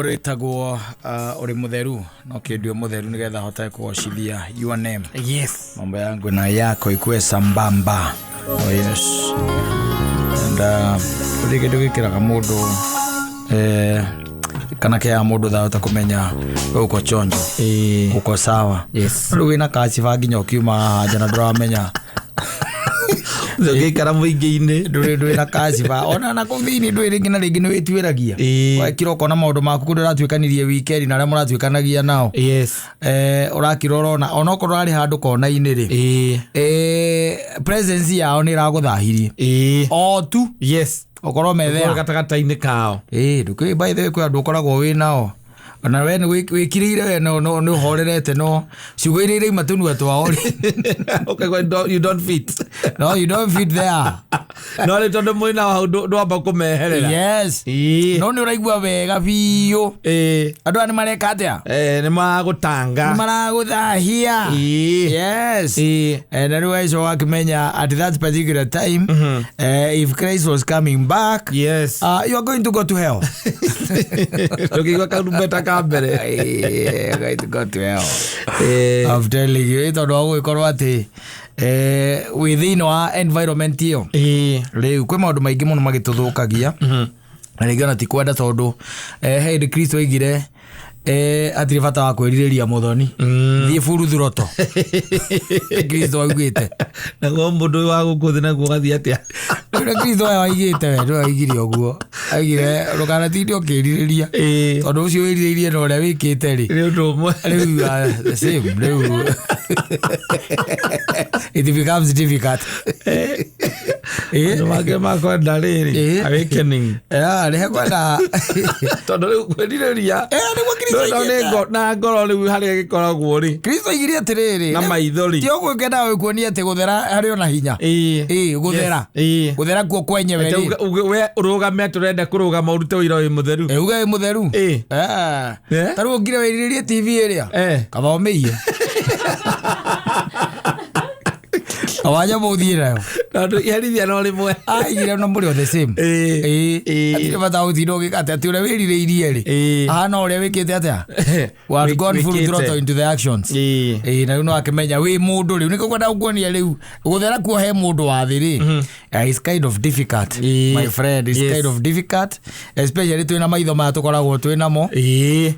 Rwĩtagwo ũrĩ mũtheru no kĩndũ mũtheru nĩgetha hote kũgocithia your name. Mambo yangu na yako ikuwe sambamba. Oh yes. And kũrĩ kĩndũ gĩkĩraga mũndũ kana kĩaga mũndũ thahota kũmenya we uko chonjo, uko sawa. Rĩu wĩna kaciba nginya ũkiuma haha nja na ndũramenya. Ũngĩikara mũingĩ-inĩ. Ndũrĩ na kaciba ona na kũu thĩinĩ, ndũĩ rĩngĩ na rĩngĩ nĩ wĩtuĩragia. Wekira ũkona maũndũ maku kũndũ ũratuĩkanirie weekend na arĩa mũratuĩkanagia nao. Ũrakira ũrona onokorwo ũrarĩ handũ kona-inĩ rĩ, presence yao nĩ ĩragũthahirie o tu ũkorwo methea gatagatĩ-inĩ kao. Ĩĩ, ndũkĩũĩ, by the way, kwĩ andũ ũkoragwo wĩ nao ona we nĩ wĩkirĩire, we nĩ ũhorerete, no ciugo iria iraima tũnua twao rĩ, ũkaigua you don't fit. No, you don't fit there. No rĩ, tondũ mwĩ nao hau, ndwamba kũmeherera. No nĩ ũraigua wega biũ. Andũ aya nĩ mareka atĩa? Nĩ maragũtanga. Nĩ maragũthahia. And rĩu aico wakĩmenya at that particular time, if Christ was coming back, you are going to go to hell. Ndũkĩigua karumbeta ka mbere. Yeah, going to go to hell. I'm telling you, tondũ wa gũgĩkorwo atĩ wĩ thĩinĩ wa environment ĩyo. Rĩu kwĩ maũndũ maingĩ mũno magĩtũthũkagia na rĩngĩ ona ti kwenda, tondũ he hĩndĩ Kristo oigire hatirĩ bata wa kwĩrirĩria mũthoni, thiĩ buruthuroto. Kristo augĩte. Naguo mũndũ ũyũ wa gũkũ thĩ naguo ũgathiĩ atĩa? Rĩu Kristo aya oigĩte, we nĩwe oigire ũguo, aigire ndũkanatinde ũkĩrirĩria, tondũ ũcio wĩrirĩirie na ũrĩa wĩkĩte rĩ, nĩ ũndũ ũmwe. Rĩu the same, rĩu it becomes difficult. Andũ make makwenda rĩrĩ awakening. Yeah, nĩ kwenda. Tondũ rĩu kwĩrirĩria Nĩguo Kristo no nĩ aigĩte. na ngoro rĩu harĩa gĩkoragwo rĩ, Kristo aigire atĩrĩrĩ, na maitho rĩ, ti ũguo ngenda kuonia atĩ gũthera harĩ ona hinya. Ĩĩ, gũthera. Gũthera kuo kwenyewe Atĩ rĩ, we ũrũgame atĩ ũrenda kũrũgama ũrute wĩra wĩ mũtheru. Uge wĩ mũtheru. Ta rĩu ũngire wĩrirĩrie TV ĩrĩa, kaba ũmĩiye, kaba nyamũ ũthiĩ nayo. Tondũ iherithia no rĩmwe. Aigire na mũrĩ o the same. Hatirĩ bata wa gũtinda ũgĩka atĩ ũrĩa wĩrirĩirie rĩ, ahana ũrĩa wĩkĩte atĩa. We have gone full Wĩkĩte. throttle into the actions. Ĩĩ, na rĩu no akĩmenya wĩ mũndũ, rĩu nĩkĩo kwenda gũkuonia rĩu gũthera kuo he mũndũ wa thĩ rĩ, it's kind of difficult, my friend, it's kind of difficult, especially twĩna maitho maya tũkoragwo twĩ namo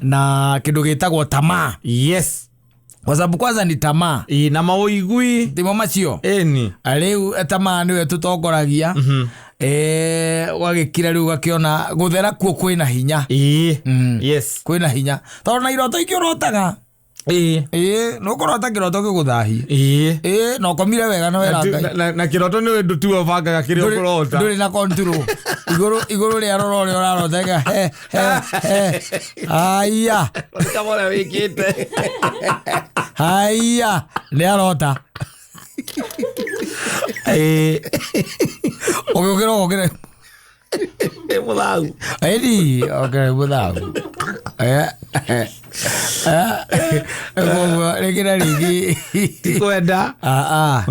na kĩndũ gĩtagwo tamaa, kwa sababu kwanza ni tamaa. Ĩĩ, na maũigui. Timo macio. Ĩni. Rĩu tamaa nĩwe tũtongoragia. Ũgagĩkira rĩu ũgakĩona gũthera kuo kwĩna hinya. Kwĩna hinya tondũ na iroto ingĩ ũrotaga, ĩĩ, nĩ ũkũrota kĩroto gĩgũthahie. Ĩĩ, na ũkomire wega na wera Ngai. Na kĩroto nĩ ũndũ tiwe ũbangaga kĩrĩa ũkũrota. Ndũrĩ na control igũrũ igũrũ rĩa rora ũrĩa ũrarota ĩga he he he haiya. Kama ũrĩa wĩkĩte. Haiya, nĩ arota. Ũgĩũkĩra ũgokĩra Ĩ mũthau. Ĩni okĩra mũthagu. Koguo rĩngĩ na rĩngĩ Ti kwenda. Ah, ah.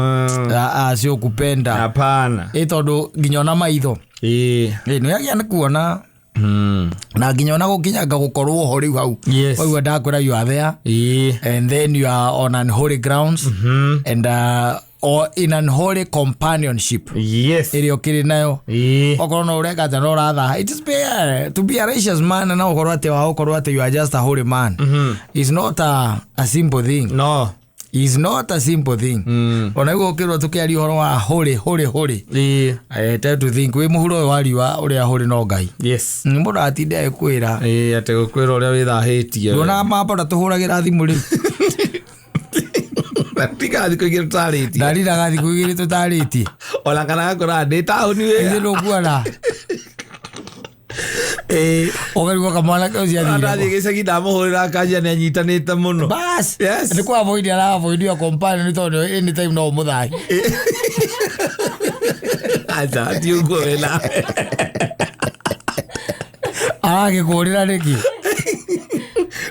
Ah, ah, sio kupenda. Hapana. Ĩ, tondũ nginya ona maitho ĩ nĩ agĩa nĩ kuona na nginya ona gũkinyanga gũkorwo ho rĩu hau. Waigua ndakwĩra you are there and then you are on unholy grounds and or in unholy companionship ĩrĩa ũkĩrĩ nayo. Okorwo no ũreka atĩa no ũrathaha, it is fair to be a righteous man, na ũkorwo atĩ wa ũkorwo atĩ you are just a holy man is not a simple thing. No. Is not a simple thing. Ona rĩu ũkĩrwo tũkĩaria ũhoro wa holy, holy, holy, I tend to think wĩ mũhuro ũyũ wa riũa ũrĩa holy no Ngai. Mũndũ atinde agĩkwĩra. Ĩĩ, atĩ gũkwĩra ũrĩa wĩthahĩtie. Nduonaga mambora tũhũragĩra thimũ rĩu? Tiga thikũ igĩrĩ tũtarĩtie. Ndariraga thikũ 2 tũtarĩtie. Ona kana gakora ndĩ taũni Ithuĩ wĩra. ndũkuona. Ũkarigwo kamwana ke ũcio Ona ndathiĩ athire. gĩcagi ndamũhũrĩra akanjia nĩ anyitanĩte mũno. Bas. Yes. Nĩ kwa avoid, ara avoid your companion, nĩ tondũ anytime no ũmũthahi. Aca, ti ũguo wĩna. Aragĩkũrĩra nĩkĩ?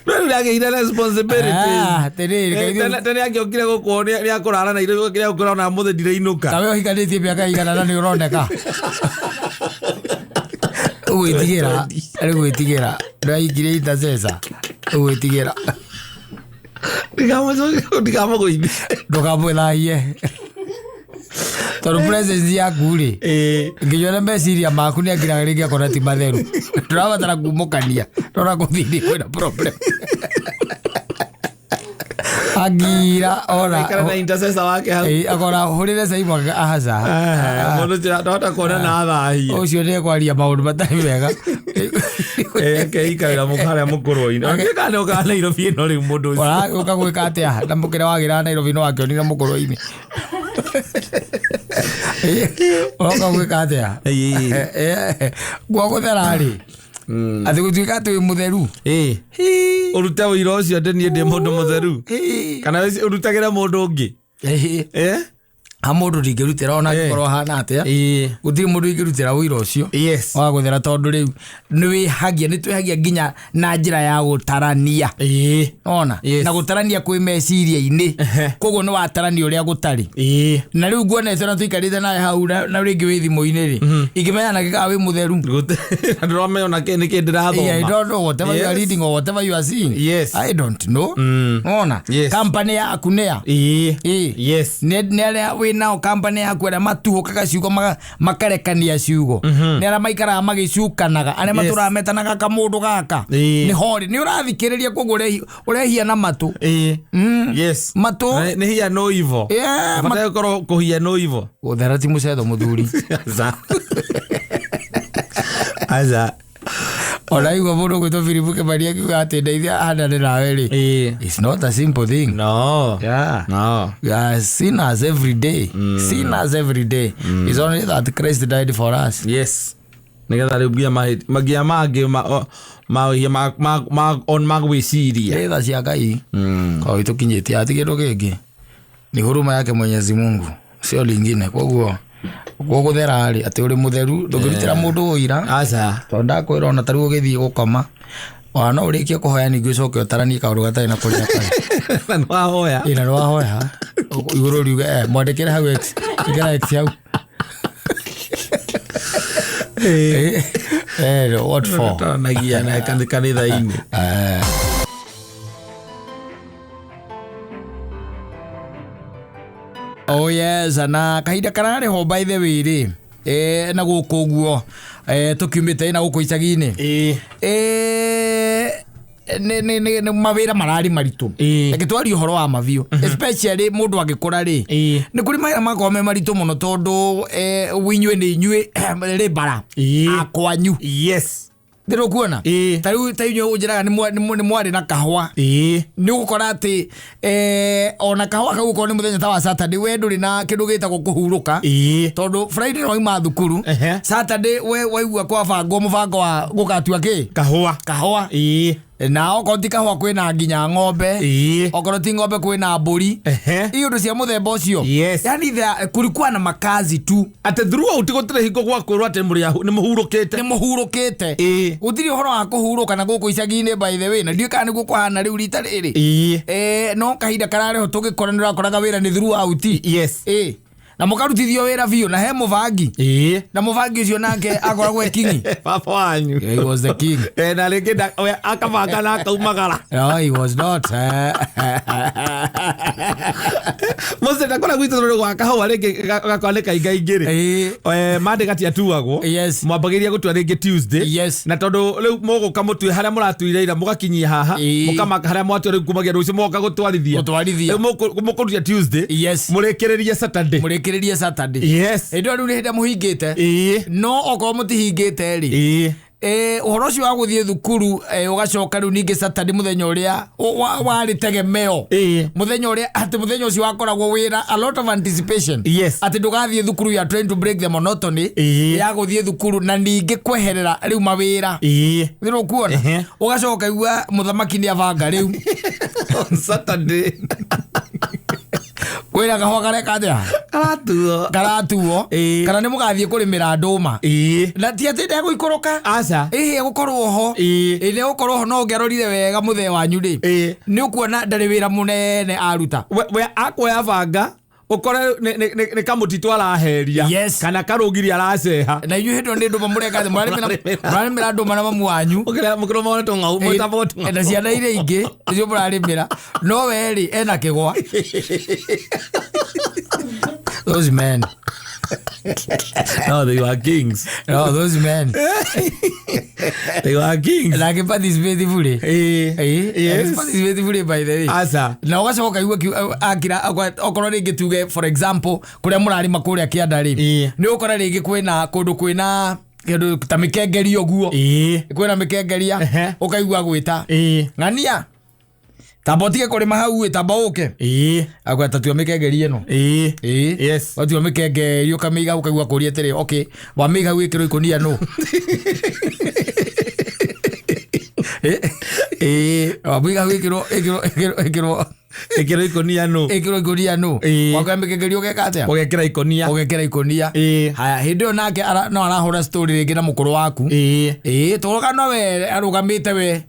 No rĩu nĩagĩire responsibilities. Ah, atĩrĩrĩ, Tene angĩokire gũkũ nĩ akũrara na irio kĩrĩa ũkũrona mũthĩ ndirainũka. Tawe ũhikanĩtie mĩaka igana na nĩ ũroneka. Ũgwĩtigĩra, rĩu gwĩtigĩra ndwaingire intercessor, ũgwĩtigĩra. Ndikamũgũithie. Ndũkamwĩthahie tondũ presence yaku rĩ, nginya ona meciria maku nĩ angiraga rĩngĩ akona ti matheru. Ndũrabatara kumũkania ndona kũthini kwĩna problem angira ona Aikara na intercessor wake hau. Akona hũrĩre cai mwaka ahaca. Mũndũ ũcio ndahota kuona na athahie. Ũcio nĩ ekwaria maũndũ matarĩ mega. Akeikarĩra harĩa mũkũrũ-inĩ. Angĩka nĩ ũkaga Nairobi ĩno rĩu mũndũ ũcio. Ũragĩũka gwĩka atĩa na mũkĩra wagĩra Nairobi no wakĩonire mũkũrũ-inĩ? Ũroka gwĩka atĩa? Gwa gũthera rĩ, atĩ gũtuĩka atĩ wĩ mũtheru. Ũrute ũira ũcio atĩ niĩ ndĩ mũndũ mũtheru, kana ũrutagĩre mũndũ ũngĩ? Ha mũndũ ndingĩrutĩra ona angĩkorwo hana atĩa. Gũtirĩ mũndũ ingĩrutĩra ũira ũcio wa gũthera, tondũ rĩu nĩ wĩhagia, nĩ twĩhagia nginya na njĩra ya gũtarania. Ona na gũtarania kwĩ meciria-inĩ, koguo nĩ watarania ũrĩa gũtarĩ. Na rĩu nguonete na tũikarĩte nawe hau na rĩngĩ wĩ thimũ-inĩ rĩ, ingĩmenya na gĩkaga wĩ mũtheru. Na ndũramenya ona kĩ nĩkĩ I ndĩrathoma. don't know whatever you are reading or whatever you are seeing. I don't know. Ona company yaku nĩa? Nĩ arĩa wĩ nao company yaku, arĩa matuhũkaga ciugo, makarekania ciugo, nĩ arĩa maikaraga magĩcukanaga, arĩa matũraga metanaga kamũndũ gaka. Nĩ horĩ nĩ ũrathikĩrĩria, koguo ũrehia na matũ. Matũ. Nĩ hear no evil. Yeah, Bataire gũkorwo kũhear no evil. Gũthera ti mũcetho, mũthuri. Aca. Aca. Ona igua mũndũ ũgwĩtwo Philip Kĩmani akiuga atĩ ndeithia hanane nawe rĩ, it's not a simple thing. No. No. We are sinners every day. Sinners every day. It's only that Christ died for us. Yes, nĩgetha rĩu nginya nginya mangĩ mawĩhia on magwĩciria. Nĩ tha cia Ngai. Kwa itũkinyĩtie ati kĩndũ kĩngĩ ni huruma yake Mwenyezi Mungu, sio lingine. Koguo gũgũthera rĩ, atĩ ũrĩ mũtheru, ndũngĩrutĩra mũndũ ũira. Aca. Tondũ ndakwĩra ona tarĩu ũgĩthiĩ gũkoma, ona no ũrĩkie kũhoya ningĩ ũcoke ũtaranie kaũndũ gatarĩ na kũrĩa karĩ. Na nĩwahoya. Ĩna nĩ wahoya igũrũ riuge mwandĩkĩre hau X, ĩkĩra X hau. What for? Taranagia na kanitha-inĩ. Oh yes, na kahinda kararĩ ho by the way rĩ, na gũkũ ũguo tũkiumĩte na gũkũ icagi-inĩ, nĩ mawĩra mararĩ maritũ. Reke twarie ũhoro wa mabiũ, especially mũndũ agĩkũra rĩ, nĩ kũrĩ mawĩra makoragwo me maritũ mũno, tondũ inyuĩ nĩ inyuĩ rĩ bara akwanyu. Ndĩrũkuona ta rĩu ta inyuĩ ũnjĩraga nĩ mwarĩ na kahũa. Nĩ ũgũkora atĩ ona kahũa kau ũkorwo nĩ mũthenya ta wa Saturday, we ndũrĩ na kĩndũ gĩtagwo kũhurũka, tondũ Friday no wauma thukuru. Saturday we waigua kwabangwo mũbango wa gũgatua kĩ? Kahũa. Kahũa. Na okorwo ti kahũa kwĩna nginya ng'ombe. Okorwo ti ng'ombe kwĩna mbũri. Iũndũ cia mũthemba ũcio. Yani kulikuwa na makazi tu. Atĩ throughout gũtirĩ hingo gwa kwĩrwo atĩ nĩ mũhurũkĩte. Nĩ mũhurũkĩte. Gũtirĩ ũhoro wa kũhurũka na gũkũ icagi-inĩ by the way, na ndiũĩ kana nĩguo kũhana rĩu rita rĩrĩ. No kahinda kararĩ ho tũgĩkora nĩ ũrakoraga wĩra nĩ throughout. Na mũkarutithio wĩra biũ na he mũbangi. Na mũbangi ũcio nake akoragwo e kingi. Baba wanyu. Yeah, he was the king. Na rĩngĩ we akabanga na akaumagara. No, he was not. Mũciĩ ndakora gwitũ tondũ gwa kahũa rĩngĩ gakorwo nĩ kaingaingĩ rĩ. Monday gatiatuagwo. Mwambagĩrĩria gũtua rĩngĩ Tuesday. Na tondũ rĩu mũgũka mũtue harĩa mũratuire ira, mũgakinyia haha. Mũkamaka harĩa mwatua rĩu kumagia rũciũ mũgoka gũtwarithia. Gũtwarithia. Rĩu mũkũrutia Tuesday. Mũrĩkĩrĩrie Saturday. Mũrĩkĩrĩrie Saturday. Hĩndĩ ĩyo rĩu nĩ hĩndĩ mũhingĩte. No okorwo mũtihingĩte rĩ, ũhoro ũcio wa gũthiĩ thukuru, ũgacoka rĩu ningĩ Saturday mũthenya ũrĩa warĩ tegemeo, mũthenya ũrĩa atĩ mũthenya ũcio wakoragwo wĩra a lot of anticipation, atĩ ndũgathiĩ thukuru, you are trying to break the monotony ya gũthiĩ thukuru na ningĩ kweherera rĩu mawĩra. Nĩ ũkuona, ũgacoka igua mũthamaki nĩ abanga rĩu On Saturday. Kwĩna kahũa kareka atĩa? Karatuo. Karatuo. Kana nĩ mũgathiĩ kũrĩmĩra ndũma. Na ti atĩ ndegũikũrũka. Aca. Ĩhĩ, egũkorwo ho. Ĩ, nĩ egũkorwo ho, no ũngĩarorire wega mũthee wanyu rĩ, nĩ ũkuona ndarĩ wĩra mũnene aruta. We akuoya banga. Ũkore nĩ kamũtitũ araheria. Yes. Kana karũgiri araceha. Na inyuĩ hĩndĩ ĩyo nĩ ndũma mũreka atĩ mũrarĩmĩra ndũma na mamu wanyu. Mũkĩrũma wone tũng'au, mwĩtambwo tũng'au. Na ciana iria ingĩ nĩcio mũrarĩmĩra, no we rĩ ena kĩgwa. Those men. No, they were kings. No, those men. They were kings. Na akĩparticipate burĩ. Yes. Akĩparticipate burĩ, by the way. Aca. Na ũgacoka ũkaigua akira okorwo rĩngĩ tuge, for example, kũrĩa mũrarĩma kũrĩa kĩanda rĩ, nĩ ũkora rĩngĩ kwĩna kũndũ kwĩna kĩndũ ta mĩkengeria ũguo. Kwĩna mĩkengeria. Ũkaigua gwĩta, "Ng'ania, tamba ũtige kũrĩma hau ĩ, tamba ũke." Agweta, "Tua mĩkengeria ĩno." Watua mĩkengeria ũkamĩiga, ũkaigua kũria atĩrĩ, "Okay, wamĩiga hau ĩkĩrwo ikũnia nũ?" Wamĩiga hau ĩkĩrwo Ĩkĩrwo ikũnia nũ? Ĩkĩrwo ikũnia nũ? Wakoya mĩkengeria ũgeka atĩa? Ũgekĩra ikũnia. Ũgekĩra ikũnia. Haya, hĩndĩ ĩyo nake no arahũra story rĩngĩ na mũkũrũ waku. Tũroka no we arũgamĩte we.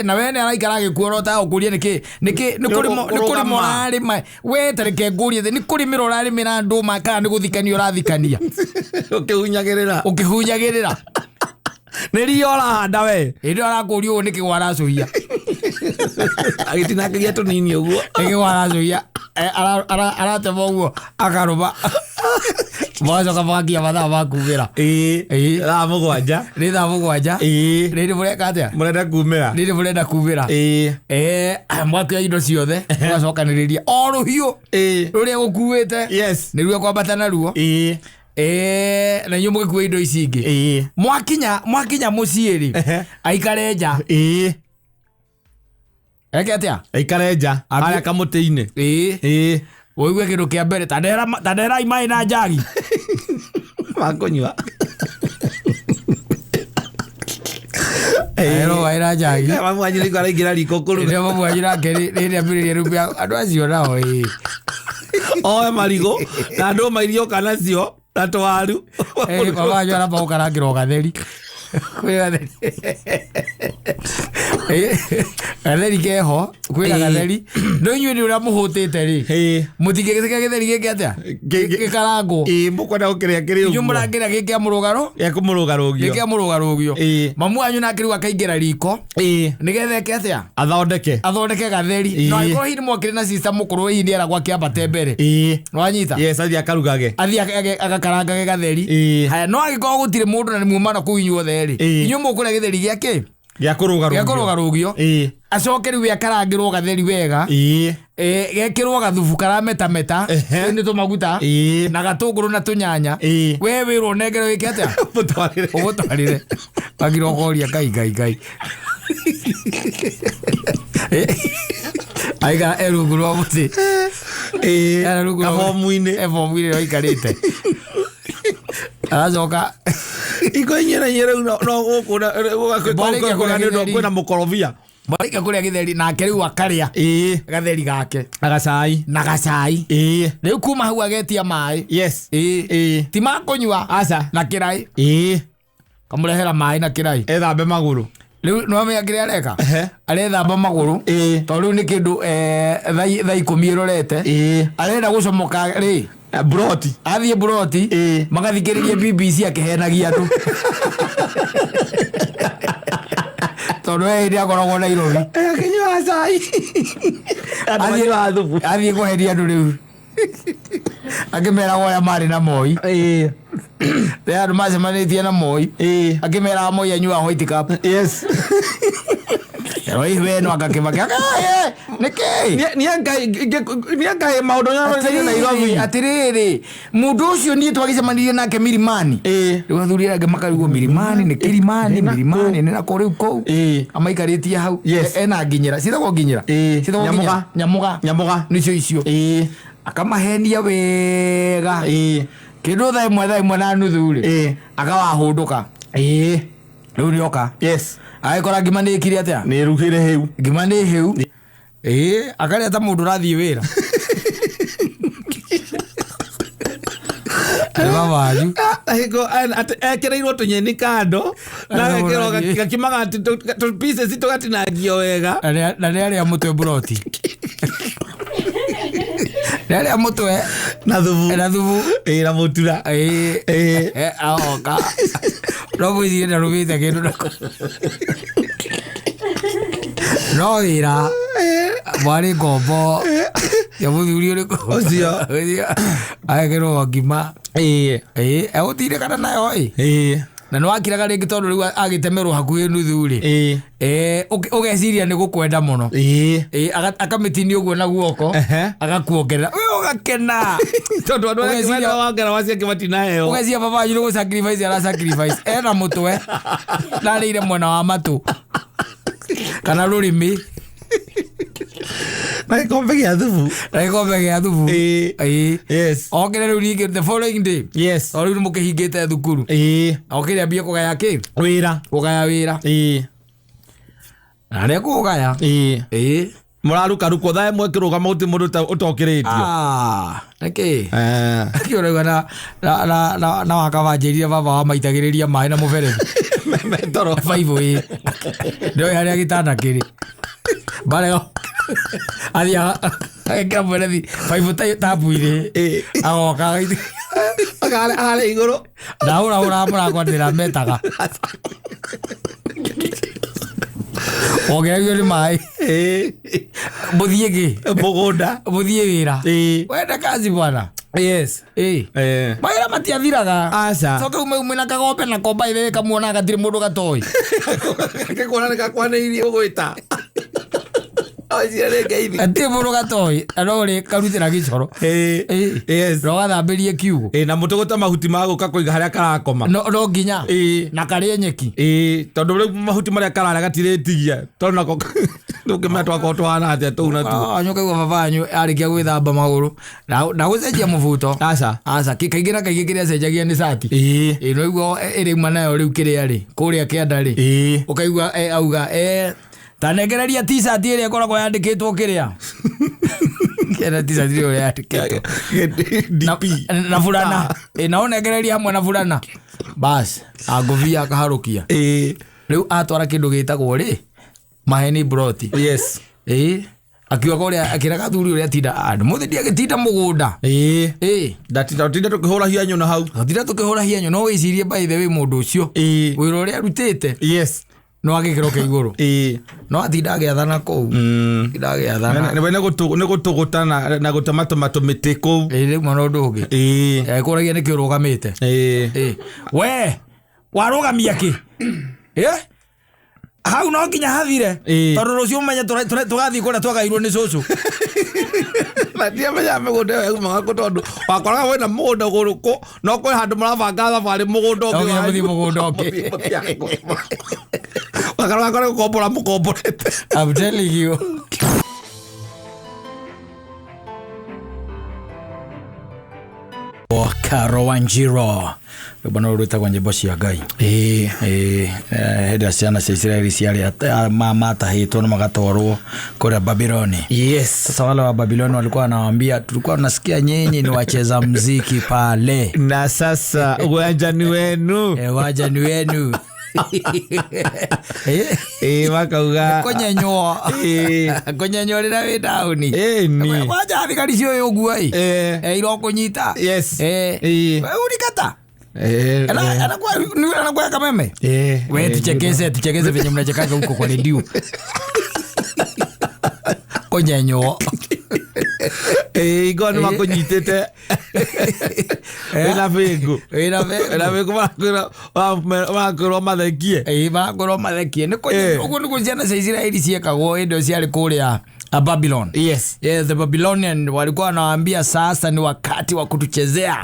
Na we nĩ araikara agĩkuorota ũkũria nĩkĩ nĩkĩ nĩ kũrĩma nĩ kũrĩma ũrarĩma we. Ta reke ngũrie, nĩ kũrĩmĩra ũrarĩmĩra ndũma kana nĩ gũthikania ũrathikania? Ũkĩhunyagĩrĩra. Ũkĩhunyagĩrĩra. Nĩ ria ũrahanda we. Hĩndĩ ĩyo arakũria ũũ, nĩkĩ waracũhia? Agĩtinangagia tũnini ũguo. Nĩkĩ waracũhia? Aratema ũguo akarũma, magacoka magakinya mathaa ma kumĩra. Thaa 7. Nĩ thaa 7. Rĩrĩ mũreka atĩa? Mũrenda kumĩra. Rĩrĩ mũrenda kumĩra. Mwakuoya indo ciothe, mũgacokanĩrĩria o rũhiũ rũrĩa gũkuĩte. Nĩruo kwambata naruo. Na inyuĩ mũgĩkua indo ici ingĩ. Mwakinya mũciĩ rĩ, aikare nja. Eke atĩa? Aikare nja harĩa kamũtĩ-inĩ. Ũigue kĩndũ kĩa mbere, "Ta ndeherai maĩ na njagi." Makũnyua. Ndeherwo maĩ na njagi. Mamu wanyu nĩguo araingĩra riko kũruga. Rĩrĩa mamu wanyu nake rĩrĩa ambĩrĩria rĩu andũ acio nao Oe marigũ na ndũma iria oka nacio na twaru. Baba wanyu aramba gũkarangĩrwo gatheri. Kwĩ gatheri. Gatheri keho, kwĩna gatheri. No inyuĩ nĩ ũrĩa mũhũtĩte rĩ, mũtingĩgĩtĩkĩra gĩtheri gĩkĩ atĩa? Gĩkarangwo. Mũkwenda gũkĩrĩa kĩrĩ Inyuĩ ũguo. mũrangĩra gĩ kĩa mũrũgaro. Gĩa kũmũrũgarũgio. Gĩ kĩa mũrũgarũgio. Mamu wanyu nake rĩu akaingĩra riko nĩgetha eke atĩa? Athondeke. Athondeke gatheri. No angĩkorwo hihi nĩ mwakĩrĩ na sister mũkũrũ, hihi nĩ eragwo akĩambate mbere. Nĩwanyita? Yes, athiĩ akarugage. Athiĩ agakarangage gatheri. Haya, no angĩkorwo gũtirĩ mũndũ na nĩ mumana kũu inyuothe rĩ, inyuĩ mũkũrĩa gĩtheri gĩa kĩ? Gĩa kũrũgarũgio. Gĩa kũrũgarũgio. Acoke rĩu akarangĩrwo gatheri wega. Gekĩrwo gathubu karametameta nĩ tũmaguta na gatũngũrũ na tũnyanya. We wĩrwo ũnengere wĩke atĩa? Mũtwarĩre. Ũgũtwarĩre wagira ũkoria, "Ngai, Ngai, Ngai." Aikara e rungu rwa mũtĩ. Ena rungu rwa- Kabomu-inĩ. E bomu-inĩ aikarĩte, aracoka. Iko inyuĩ na inyuĩ rĩu no gũkũ Mwarĩkia kũrĩa nĩ ũndũ gĩtheri. kwĩna mũkorobia. Marĩkia kũrĩa gĩtheri, nake rĩu akarĩa gatheri gake Na gacai. Na gacai. Rĩu kuma hau agetia maĩ. Ti makũnyua. Aca. Na kĩrai. Kamũrehera maĩ na kĩrai. Ethambe magũrũ. Rĩu nĩwamenya kĩrĩa areka? Arethamba magũrũ. Tondũ rĩu nĩ kĩndũ thaa 10 ĩrorete. Arenda gũcomoka rĩ. Broti. Athiĩ buroti. Magathikĩrĩrie BBC akĩhenagia andũ, tondũ we hĩndĩ akoragwo Nairobi. Akĩnyua cai. Andũ manyuaga thubu. Athiĩ kũheria andũ rĩu akĩmeraga ũrĩa marĩ na Moi. Rĩrĩa andũ macemanĩtie na Moi, akĩmeraga Moi anyuaga White Cup. Ero we no agakĩmaka nĩkĩ? Nĩ maũndũ nĩ Nairobi. Atĩrĩrĩ, mũndũ ũcio niĩ twagĩcemanirie nake Milimani. Rĩu athuri arĩa angĩ makarigwo Milimani nĩ Kilimani, Milimani nĩ nako rĩu kũu. Amaikarĩtie hau. Ena nginyĩra, ciĩtagwo nginyĩra. Ciĩtagwo Nyamũga. nginyĩra. Nyamũga. Nyamũga. Nĩcio icio. Akamahenia wega. Kĩndũ thaa 1, thaa 1:30 rĩ, akawahũndũka. Rĩu nĩoka. Agĩkora ngima nĩ ĩkire atĩa? Nĩ rugire hĩu. Ngima nĩ hĩu. Akarĩa ta mũndũ ũrathiĩ wĩra. Nĩ mama wanyu. Hingo ekĩrĩirwo tũnyeni kando na Arĩa agekĩrwo ũrathiĩ. gakima tũ pieces tũgatinangio wega. Na nĩ arĩa mũtwe mburoti. Rĩarĩa mũtwe Na thubu. Na thubu. Ĩĩ, na mũtura. Ĩĩ. Ĩĩ. Agoka no mwĩcirie ndarũmĩte kĩndũ nako no wĩra mwarĩ ngombo ya mũthuri ũrĩkũ. Ũcio. Ũcio. Agekĩrwo ngima. Ĩĩ. Ĩĩ, egũtindĩkana nayo ĩ. Ĩĩ. Na nĩ wakiraga rĩngĩ tondũ rĩu agĩtemerwo hakuhĩ nuthu rĩ. Ĩĩ. Ũgeciria nĩ gũkwenda mũno. Ĩĩ. Akamĩtinia ũguo na guoko. Agakuongerera we ũgakena. Tondũ andũ arĩa angĩ wongera wacio angĩ matinaheo. Ũgeciria baba wanyu nĩ gũ sacrifice ara sacrifice ena mũtwe ndarĩire mwena wa matũ kana rũrĩmĩ. Na gĩkombe gĩa thubu. Na gĩkombe gĩa thubu. Ĩĩ. Ĩĩ. Yes. Okire rĩu rĩngĩ the following day. Yes. O rĩu nĩ mũkĩhingĩte thukuru. Ĩĩ. Okire ambie kũgaya kĩ? Wĩra. Kũgaya wĩra. Ĩĩ. Na nĩ kũgaya. Ĩĩ. Ĩĩ. Mũrarukarukwo thaa ĩmwe kĩrũgama gũtirĩ mũndũ ũtokĩrĩtio. Ah, nĩkĩ? Eh. Nĩkĩ ũrauga na wakabanjĩrire baba wa maitagĩrĩria maĩ na mũberethi. Metoro. Baibũ ĩ. Ndoĩ harĩa gĩtanda kĩrĩ. Barega. Athiaga agekĩra mũberethi baibũ tabu-inĩ. Ĩĩ. Agoka agaitĩ- Harĩa igũrũ. Ndahũrahũra mũrango ndĩrametaga. Wongeragio nĩ maĩ. Ĩĩ. Mũthiĩ kĩ? Mũgũnda. Mũthiĩ wĩra. Ĩĩ. Wende kazi bwana. Yes. Ĩĩ. Eh. Mawĩra matiathiraga. Aca. Coke ume ume na kagombe na komba ithe kamuona gatirĩ mũndũ gatoĩ. Gakĩkuona nĩ gakwanĩirie ũgwĩta. Ũcio nĩ ngeithi. Gatirĩ mũndũ gatoĩ. Na no ũrĩ karutĩra gĩcoro. Ĩĩ. Ĩĩ. Yes. Na ũgathambĩrie kiugũ. Ĩĩ, na mũtũgũte mahuti ma gũka kũiga harĩa karakoma. No nginya. Ĩĩ. Na karĩe nyeki. Ĩĩ, tondũ rĩu mahuti marĩa kararĩa gatirĩtigia. Tondũ nako ndũngĩmenya twakorwo tũhana atĩa tũu na tuo. Ah, nyoka igua baba wanyu arĩkia gwĩthamba magũrũ. Na gũcenjia mũbuto. Aca. Aca, kaingĩ na kaingĩ kĩrĩa acenjagia nĩ cati. Ĩĩ. Ĩĩ, no igua ĩrĩuma nayo rĩu kĩrĩa rĩ, kũrĩa kĩanda rĩ. Ĩĩ. Ũkaigua auga ta nengereria t-shirt ĩrĩa ĩkoragwo yandĩkĩtwo kĩrĩa. Kĩrĩa t-shirt ĩrĩa yandĩkĩtwo. DP. Na burana. Ĩĩ, na ũnengereria hamwe na burana. Bas, angũbia akaharũkia. Ĩĩ. Rĩu atwara kĩndũ gĩtagwo rĩ, maheni broti. Yes. Ĩĩ. Akiuga kũrĩa akĩra gathuri ũrĩa atinda andũ mũthĩ ndiagĩtinda mũgũnda. Ĩĩ. Ĩĩ. Ndatinda tinda tũkĩhũra hianyũ na hau. Tinda tũkĩhũra hianyũ no wĩcirie by the way mũndũ ũcio. Ĩĩ. Wĩra ũrĩa arutĩte. Yes. No agĩkĩro kĩa igũrũ. Ĩĩ. No atinda agĩathana kũu. Atinda agĩathana. Nĩ gũtũgũta na gũtematema tũmĩtĩ kũu. Ĩĩ, rĩu mana ũndũ ũngĩ. Ĩĩ. Ekũragia nĩkĩ ũrũgamĩte. Ĩĩ. Ĩĩ. We, warũgamia kĩ? Ĩ? Hau no nginya hathire. Ĩĩ. Tondũ rũciũ ũmenye tũgathiĩ kũrĩa twagairwo nĩ cũcũ. Na ndiamenya mĩgũnda ĩyo yaumaga kũ tondũ wakoraga wĩna mũgũnda gũrũkũ no kwĩ handũ mũrabanga thabarĩ mũgũnda ũngĩ No nginya wanyu. mũthiĩ mũgũnda ũngĩ. Wakoraga kũrĩ gũkombora mũkomborete. I'm telling you. Karo Wanjiro rwĩmbo no rwĩtagwo nyĩmbo cia Ngai. Ĩĩ. Ĩĩ, hĩndĩ ĩrĩa ciana cia Isiraeli ciarĩ matahĩtwo na magatwarwo kũrĩa Babiloni. Yes. Sasa wale wa Babiloni walikuwa wanawaambia tulikuwa tunasikia nyinyi ni wacheza mziki pale. Na sasa uwanjani wenu. Waja ni wenu. Ĩĩ, makauga. Kũnyenywo. Ĩĩ. Kũnyenywo rĩrĩa wĩ taũni. Ĩĩ, ni. Kwanja thigari ciũĩ ũguo ĩ. Ĩĩ. Irokũnyita. Yes. Ĩĩ. Ĩĩ. We ulikata. Ĩĩ. Anakuwa kameme. Ĩĩ. We tuchekeze venye mnachekaga huko kwa redio. Kũnyenywo. Ĩĩ, ingorwo nĩ makũnyitĩte. Wĩna bĩngũ. Wĩna Wĩna bĩngũ marakwĩrwo mathekie. Ĩĩ, marakwĩrwo mathekie. Nĩ kũnyenywo. Ũguo nĩguo ciana cia Isiraeli ciekagwo hĩndĩ ĩyo ciarĩ kũrĩa Babylon. Yes. Yes, the Babylonian walikuwa wanawaambia sasa ni wakati wa kutuchezea.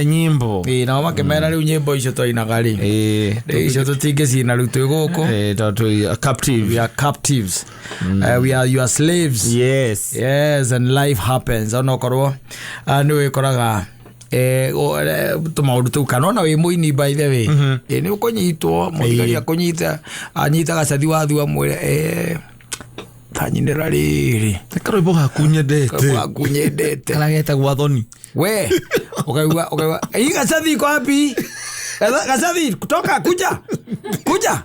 Nyimbo. Ĩĩ, nao makĩmera rĩu nyĩmbo icio twainaga rĩ. Ĩĩ. Rĩu icio tũtingĩcina rĩu twĩ gũkũ. Ĩĩ, tondũ twĩ captive. We are captives. We are your slaves. Yes. Yes, and life happens. Onokorwo nĩ wĩkoraga tũmaũndũ tũu kana ona wĩ mũini by the way. Nĩ ũkũnyitwo mũthigari akũnyita anyita gacathi wathu amwĩre tanyinĩra rĩrĩ. Nĩ karwĩmbo gaku nyendete. Gaku nyendete. Karĩa getagwo Athoni. We, ukaigua hii gacathi iko wapi? Gacathi kutoka kuja. Kuja.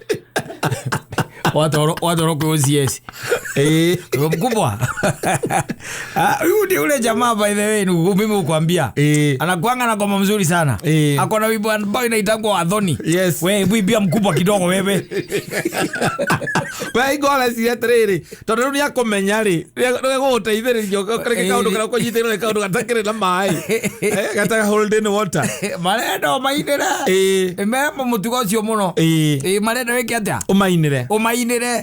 Watoro kwĩ OCS. Huyo mkubwa. Ah, huyu ndio ule jamaa, by the way, mimi hukwambia. Anakuanga na ngoma mzuri sana. Ako na wimbo ambao inaitangwa Adhoni. We, hebu imbia mkubwa kidogo wewe. We ingora cirie atiriri, tondu riu niakũmenya rĩ, nĩegũgũteithĩrĩria rĩngĩ kaũndũ karĩa ũkũnyitĩrwo nĩ kaũndũ gatakĩrĩ na maĩ, gataga holding water. Marenda ũmainĩre. Memo mũtugo ũcio mũno. Marenda wĩke atĩa? Ũmainĩre. Ũmainĩre.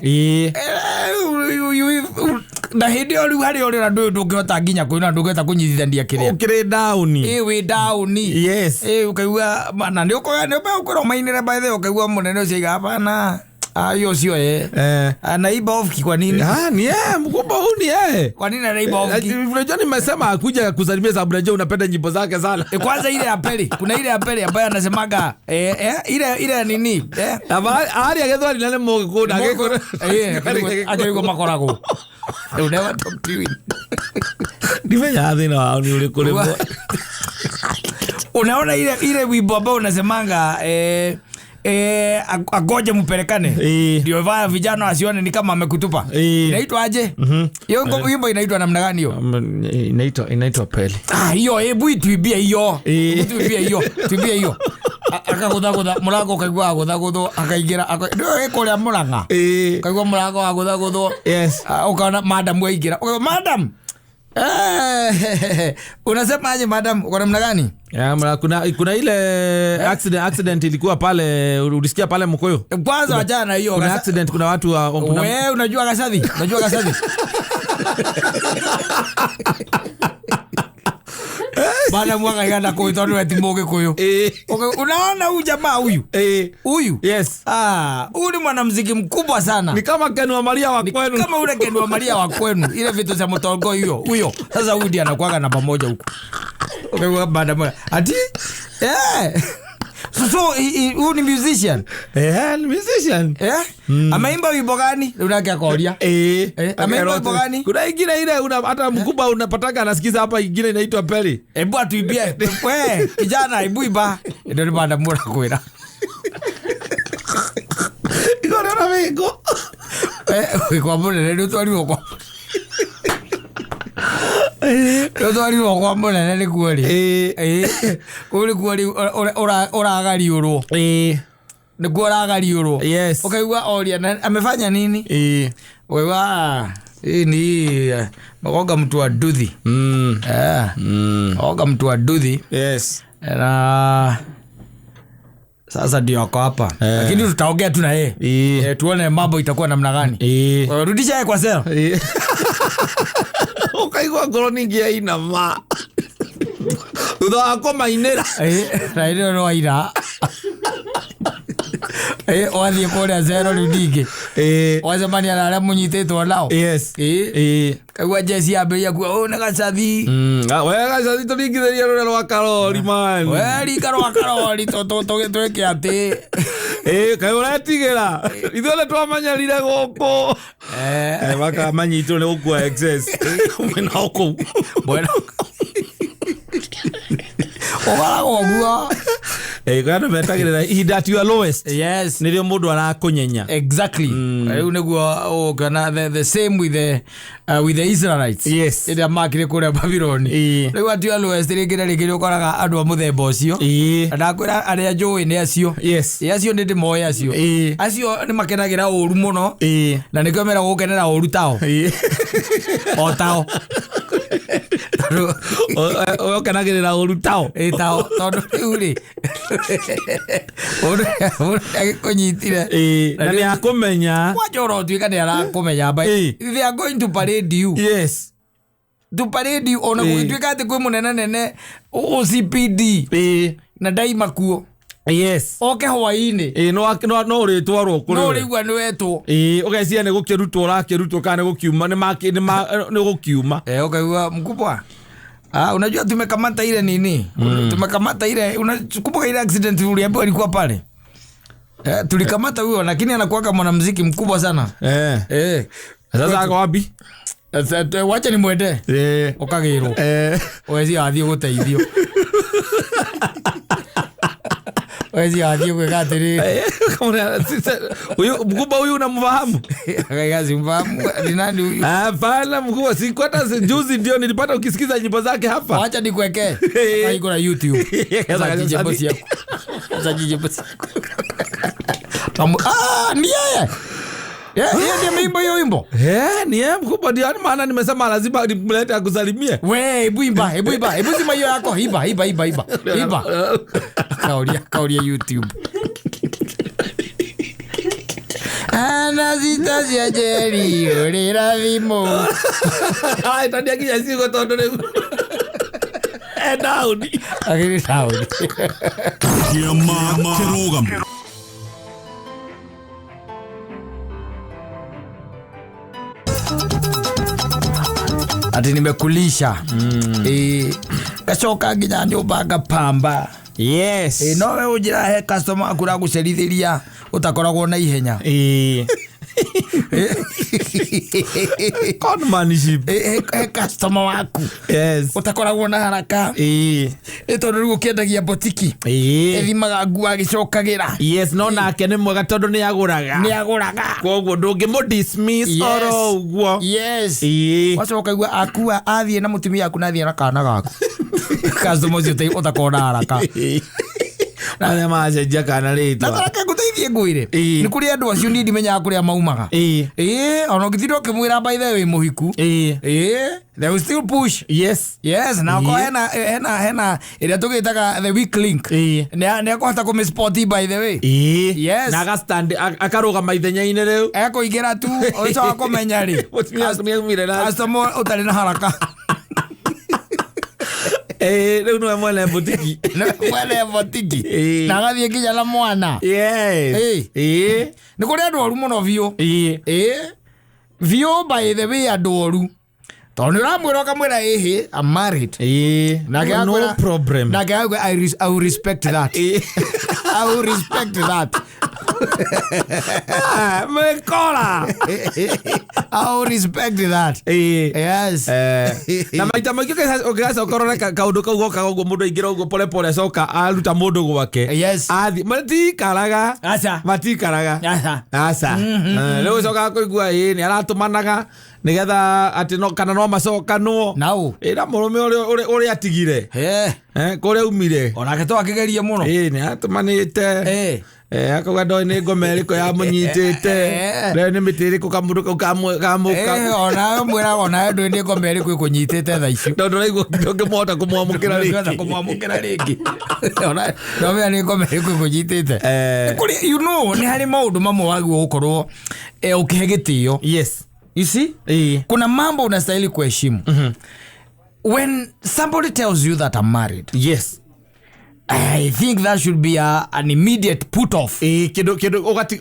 Na hĩndĩ ĩyo rĩu harĩa ũrĩ na ndũĩ ndũngĩhota nginya kũina, ndũngĩhota kũnyitithania kĩrĩa. Ũkĩrĩ down. Ĩ, wĩ down. Ũkaigua na nĩ ũkoya nĩ ũkwĩrwo ũmainĩre, by the way, ũkaigua mũnene ũcio aiga hapana. Ah, hiyo sio yeye. Anaimba off kwa nini? Ah, ni yeye, mkubwa huyu ni yeye. Kwa nini anaimba off? Unajua nimesema akuja kusalimia sababu najua unapenda nyimbo zake sana. Kwanza ile ya pili, kuna ile ya pili ambayo anasemaga ile ile nini? Ari agethwa ni nane mũgĩkũyũ na agĩkũyũ. Agĩkũyũ makoragwo. They will never talk to you. Ndimenyaga thĩna wao nĩ ũrĩkũ rĩmwe. Unaona ile wimbo ambao unasemanga agoje mpelekane. Ndio vaya vijana wasione ni kama amekutupa. Inaitwa aje? Hiyo wimbo inaitwa namna gani hiyo? Inaitwa Peli. Ah, hiyo hebu ituibie hiyo. Tuibie hiyo. Tuibie hiyo. Akagutha murango ukaigua aguthaguthwo akaingĩra ndio ĩkũrĩa Murang'a. Ukaigua murango waguthaguthwo. Ukaona madam waingĩra. Ukaigua madam. Unasema aje madam, uko namna gani? Ya, kuna ile accident ilikuwa pale, ulisikia pale Mkoyo? Kwanza wachana hiyo. Kuna accident, kuna watu wa wewe unajua Gacathi? Unajua Gacathi? Bana mwaka igana kuu tondu eti Mũgĩkũyũ. Unaona huyu jamaa huyu? Huyu? Yes. Ah, huyu ni mwanamuziki mkubwa sana. Ni kama Ken wa Maria wa kwenu. Kama ule Ken wa Maria wa kwenu. Ile vitu za mtongo hiyo. Huyo. Sasa huyu ndiye anakuaga namba moja huko. Okay, baada moja. Ati? So huyu ni musician. Ni musician. Ameimba wimbo gani? Unake akoria. Ameimba wimbo gani? Kuna ingine ile hata mkubwa unapataka anasikiza hapa, ingine inaitwa Peli. Hebu atuimbie. We, kijana hebu imba. Ndio baada mbona kwira. Iko na wingo. Kwa mbona ndio twaliwo kwa. Ndio twaliwo kwa mbona nĩ kuo rĩ. Kũu nĩkuo rĩu ũragariũrwo. Nĩkuo ũragariũrwo. Yes. Ũkaigua oria na amefanya nini? Ũkaigua hii ni magonga mtu wa nduthi. Magonga mtu wa nduthi. Yes. Na sasa ndio ako hapa. Lakini tutaongea tu na yeye. Tuone mambo itakuwa namna gani. Rudisha yeye kwa sel. Ukaigua ngoro ningi yainama. Thutha wa kũmainĩra. Na ĩno no aira. Wathiĩ kũrĩa zero rĩu ningĩ. Wacemania na arĩa mũnyitĩtwo nao. Yes. Kaigua jeci yambĩrĩria kuga ũyũ nĩ Gacathi. We Gacathi tũringithĩria rũrĩa rwa Karori man. We rika rwa Karori twĩke atĩ. Kaĩ ũretigĩra. Ithuothe twamenyerire gũkũ. Makamanyitwo nĩ gũkua excess. Mwena o kũu. Mwena. Ũkoragwo ũguo. Kana metagĩrĩra ihinda at your lowest. Yes. Nĩrĩo mũndũ arakũnyenya. Exactly. Rĩu nĩguo ũkona the same with the Israelites. Yes. Ĩrĩa makire kũrĩa Babylon. Rĩu at your lowest rĩngĩ na rĩngĩ ũkoraga andũ a mũthemba ũcio. Na ndakwĩra arĩa njũĩ nĩ acio. Yes. Acio nĩ ndĩmoĩ acio. Acio nĩ makenagĩra ũru mũno. Na nĩkĩo meragwo gũkenera ũru tao. O tao. Ũkenagĩrĩra ũru tao. Tao. Tondũ rĩu rĩ ũndũ agĩkũnyitire. Na nĩ akũmenya. Kwanja ũrotuĩka nĩ arakũmenya. But they are going to parade you. Yes. To parade you. Ona gũgĩtuĩka atĩ kwĩ mũnene nene OCPD. Na ndaima kuo. Yes. Oke hwaĩ-inĩ. No ũrĩtwarwo kũrĩ. No ũrĩigua nĩ wetwo. Ũgeciria nĩ gũkĩrutwo ũrakĩrutwo kana nĩ gũkiuma nĩ gũkiuma. Ũkaigua mkubwa. Unajua tumekamata ile nini? Tumekamata ile, unakumbuka ile accident uliambiwa ilikuwa pale? Tulikamata huyo lakini anakuwa kama mwanamuziki mkubwa sana. Sasa ako wapi? Wacha nimwende. Ukagĩrwo. Wezi athiĩ gũteithio. Wezi athiĩ gwĩka atĩrĩrĩ. Huyu mkubwa huyu unamfahamu? Akaiga simfahamu ni nani huyu? Hapana mkubwa, siku hata juzi ndio nilipata ukisikiza nyimbo zake hapa. Wacha nikuwekee. Iko na YouTube. Sasa DJ boss yako. Sasa DJ boss yako. Ni yeye. Yeye ndiye ameimba hiyo wimbo. Ni yeye mkubwa, ndio maana nimesema lazima nimlete akusalimie. We, hebu imba, hebu imba. Hebu zima hiyo yako, imba, imba, imba, imba. Imba. Kaulia YouTube. Anastasia Jerry, urira thimũ. Ai, tandia kinya ciugo tondu riu. Down. Akiri down. Kĩama kĩrũgamo. Ati nimekulisha. Gacoka nginya nyũmba ngapamba. Yes. No we ũnjĩra he customer aku ũragũcerithĩria ũtakoragwo na ihenya. Conmanship. He customer waku. Yes. Ũtakoragwo na haraka. Tondũ rĩu ũkĩendagia botiki. Ĩthimaga nguo agĩcokagĩra. Yes, no nake nĩ mwega tondũ nĩ agũraga. Nĩ agũraga. Koguo ndũngĩmũ dismiss oro ũguo. Yes. Wacoka igua akua athiĩ na mũtumia aku na athiĩ na kana gaku. Customer ũcio ũtakoragwo na haraka. Arĩa macenjia kana rĩtwa. Na tareke ngũteithie ngwĩre. Nĩ kũrĩ andũ acio niĩ ndimenyaga kũrĩa maumaga. Ona ũngĩtinda ũkĩmwĩra by the way mũhiku. They will still push. Yes. Yes, na ko hena hena hena ĩrĩa tũgĩtaga the weak link. Nĩ akũhota kũmĩspot by the way. Yes. Na agastand akarũgama ithenya-inĩ rĩu. Ekũingĩra tu ũcoka kũmenya rĩ. Mũtumia nĩaumire na customer ũtarĩ na haraka. Rĩu nĩwe mwene butiki. Mwene butiki. Na agathiĩ nginya na mwana. Yes. Nĩ kũrĩ andũ oru mũno biũ. Biũ by the way andũ oru. Tondũ nĩ ũramwĩra ũkamwĩra ĩhĩ, I'm married. No problem. Nake agakwĩra I will respect that. I will respect that. Mekora. I will respect that. Yes. Na maita maingĩ ũngĩgacoka ũrore kaũndũ kau gokaga ũguo mũndũ aingĩra ũguo pole pole acoka aruta mũndũ gwake. Yes. Athi matikaraga. Aca. Matikaraga. Aca. Aca. Rĩu ũcokaga kũigua nĩ aratũmanaga nĩgetha atĩ no kana no macokanwo. Nau. Na mũrũme ũrĩa atigire. Kũrĩa aumire. Onake to akĩgerie mũno. Nĩ atũmanĩte. Akauga ndoĩ nĩ ngoma ĩrĩkũ yamũnyitĩte. Rĩu nĩ mĩtĩ ĩrĩkũ kamũndũ kau kamũka. Onawe mwĩraga onawe ndũĩ nĩ ngoma ĩrĩkũ ĩkũnyitĩte thaa icio. Tondũ ũraigua ndũngĩmũhota kũmwamũkĩra rĩngĩ. Ndũngĩhota kũmwamũkĩra rĩngĩ. Ndũmenya nĩ ngoma ĩrĩkũ ĩkũnyitĩte. Kũrĩ, you know, nĩ harĩ maũndũ mamwe wagĩrĩirwo gũkorwo ũkĩhe gĩtĩo. Yes. You see? Kuna mambo unastahili kuheshimu. When somebody tells you that I'm married. Yes. I think that should be an immediate put off. Kindu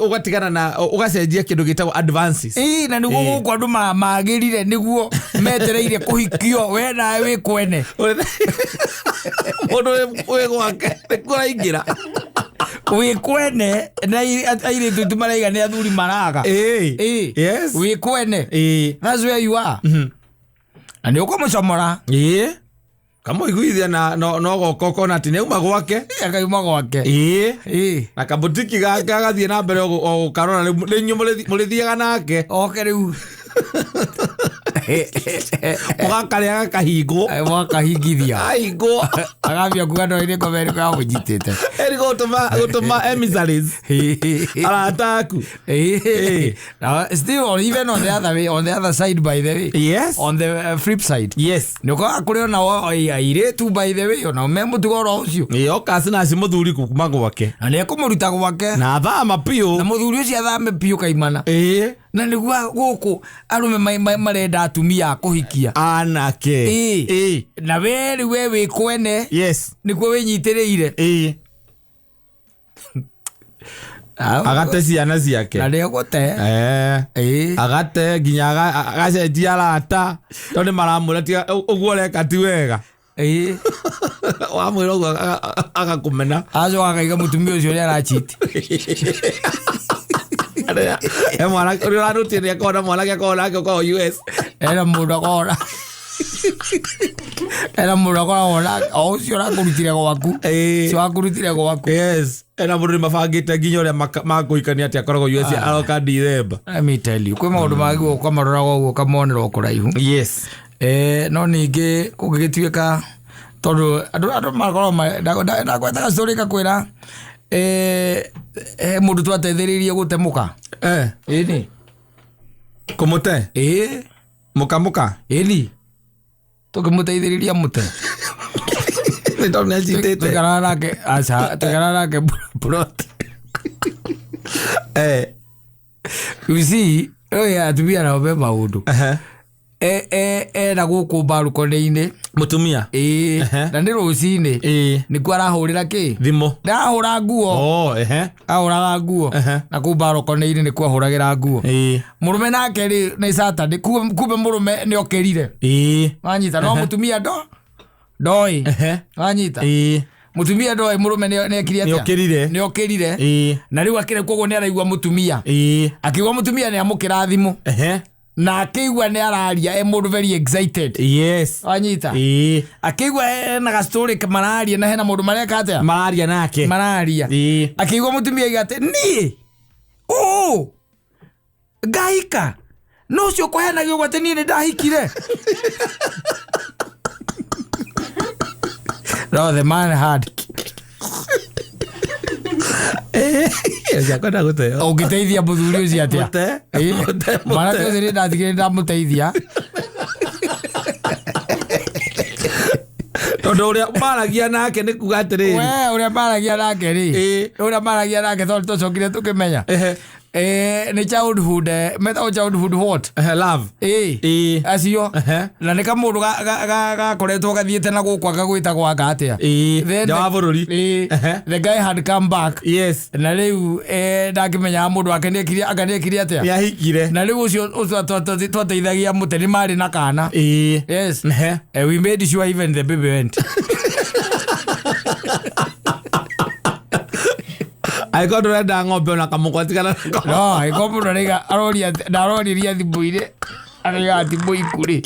ugatigana na ugacenjia kindu gitagwo advances. Na niguo guku andu magirire niguo metereire kuhikio we nawe wi kwene. Mundu wi gwake kuraingira. Wi kwene na airitu tu maraiga ni athuri maraga. Yes. Wi kwene. That's where you are. Na ni ukumucomora. Kamũiguithia na no goka ũkona atĩ nĩauma gwake. Akauma gwake. Na kabutiki gake agathiĩ na mbere o gũkarora rĩu inyuĩ mũrĩthiaga nake. Oke rĩu. Mũgakarĩa gakahingwo. Mũgakahingithia. Ahingwo. Agambia kuga no ĩrĩ ngoma ĩrĩkũ yamũnyitĩte. Ĩrĩ gũtũma emissaries. Arata aku. Now, still even on the other way, on the other side by the way. Yes. On the flip side. Yes. Nĩ ũkoraga kũrĩ ona airĩtu by the way ona me mũtugo oro ũcio. Oka cinaci mũthuri kuma gwake. Na nĩ ekũmũruta gwake. Na athama biũ. Na mũthuri ũcio athame biũ kaimana. Na nĩguo gũkũ arũme marenda atumia a kũhikia. Anake. Na we rĩu we wĩ kwene. Yes. Nĩkuo wĩnyitĩrĩire. Agate ciana ciake. Na nĩegũte. Agate nginya agacenjia arata. Tondũ nĩmaramwĩra tiga ũguo ũreka ti wega. Wamwĩra ũguo agakũmena. Acoka akaiga mũtumia ũcio ũrĩa arachiti. Mwanake ũrĩa ũranutie nĩ akoragwo na mwanake akoragwo nake ũkoragwo US. Ena mũndũ akoragwo. Ena mũndũ akoragwo na o ũcio ũrakũrutire gwaku. Ĩĩ. Ũcio wakũrutire gwaku. Yes, ena mũndũ nĩ mabangĩte nginya ũrĩa makũhikania atĩ akoragwo US aroka December. Let me tell you, kwĩ maũndũ mangĩ ũkamaroraga ũguo ũkamonera o kũraihu. Yes. No ningĩ kũngĩgĩtuĩka tondũ andũ makoragwo ndagwetaga story ngakwĩra he mũndũ twateithĩrĩirie gũtemũka. Ĩni. Kũmũte? Ĩĩ. Mũkamũka? Ĩni. Tũkĩmũteithĩrĩria mũte. Nĩ tondũ nĩ acitĩte. Tũikaraga nake, aca, tũikaraga nake plot. You see, oya atumia nao me maũndũ. Ena gũkũ mbarukoni-inĩ. Mũtumia? Ĩĩ. Na nĩ rũcinĩ. Nĩkuo arahũrĩra kĩ? Thimũ. Ndahũra nguo. Oh, ehe. Ahũraga nguo. Na kũu mbarukoni-inĩ nĩkuo ahũragĩra nguo. Mũrũme nake rĩ nĩ Saturday, kumbe mũrũme nĩ okĩrire. Wanyita, no mũtumia ndoĩ. Wanyita. Mũtumia ndoĩ mũrũme nĩ ekire atĩa? Nĩ okĩrire. Nĩ okĩrire. Na rĩu akĩrĩ koguo nĩ araigua mũtumia. Akĩigua mũtumia nĩ amũkĩra thimũ. Na akĩigua nĩ araria, e mũndũ very excited. Yes. Wanyita? Akĩigua ena ga story mararia na hena mũndũ mareka atĩa? Mararia nake. Mararia. Akĩigua mũtumia aiga atĩ, niĩ? Ũ! Ngahika? No ũcio ũkũheanagia ũguo atĩ niĩ nĩ ndahikire. No, the man had. Ndiakwenda gũteo. Ũngĩteithia mũthuri ũcio atĩa? Mũte, mũte, mũte. Mwanake ũcio nĩ ndatigire ndamũteithia. Tondũ ũrĩa maragia nake nĩ kuga atĩrĩrĩ. We, ũrĩa maragia nake rĩ. Ũrĩa maragia nake tondũ tũcokire tũkĩmenya. Nĩ childhood, metagwo childhood what? Love. Acio. Na nĩ kamũndũ gakoretwo gathiĩte na gũkũ agagwĩtagwo anga atĩa? Then Nja wa bũrũri. The guy had come back. Yes. Na rĩu, ndakĩmenyaga mũndũ wake nĩekire, anga nĩekire atĩa? Nĩahikire. Na rĩu ũcio twateithagia mũte nĩ marĩ na kana. Yes. We made sure even the baby went. Angĩkorwo ndũrenda ng'ombe ona kamũkwa tigana nako. No, angĩkorwo mũndũ araiga, aroria, ndaroriria thimũ-inĩ, araiga atĩ mũiku rĩ.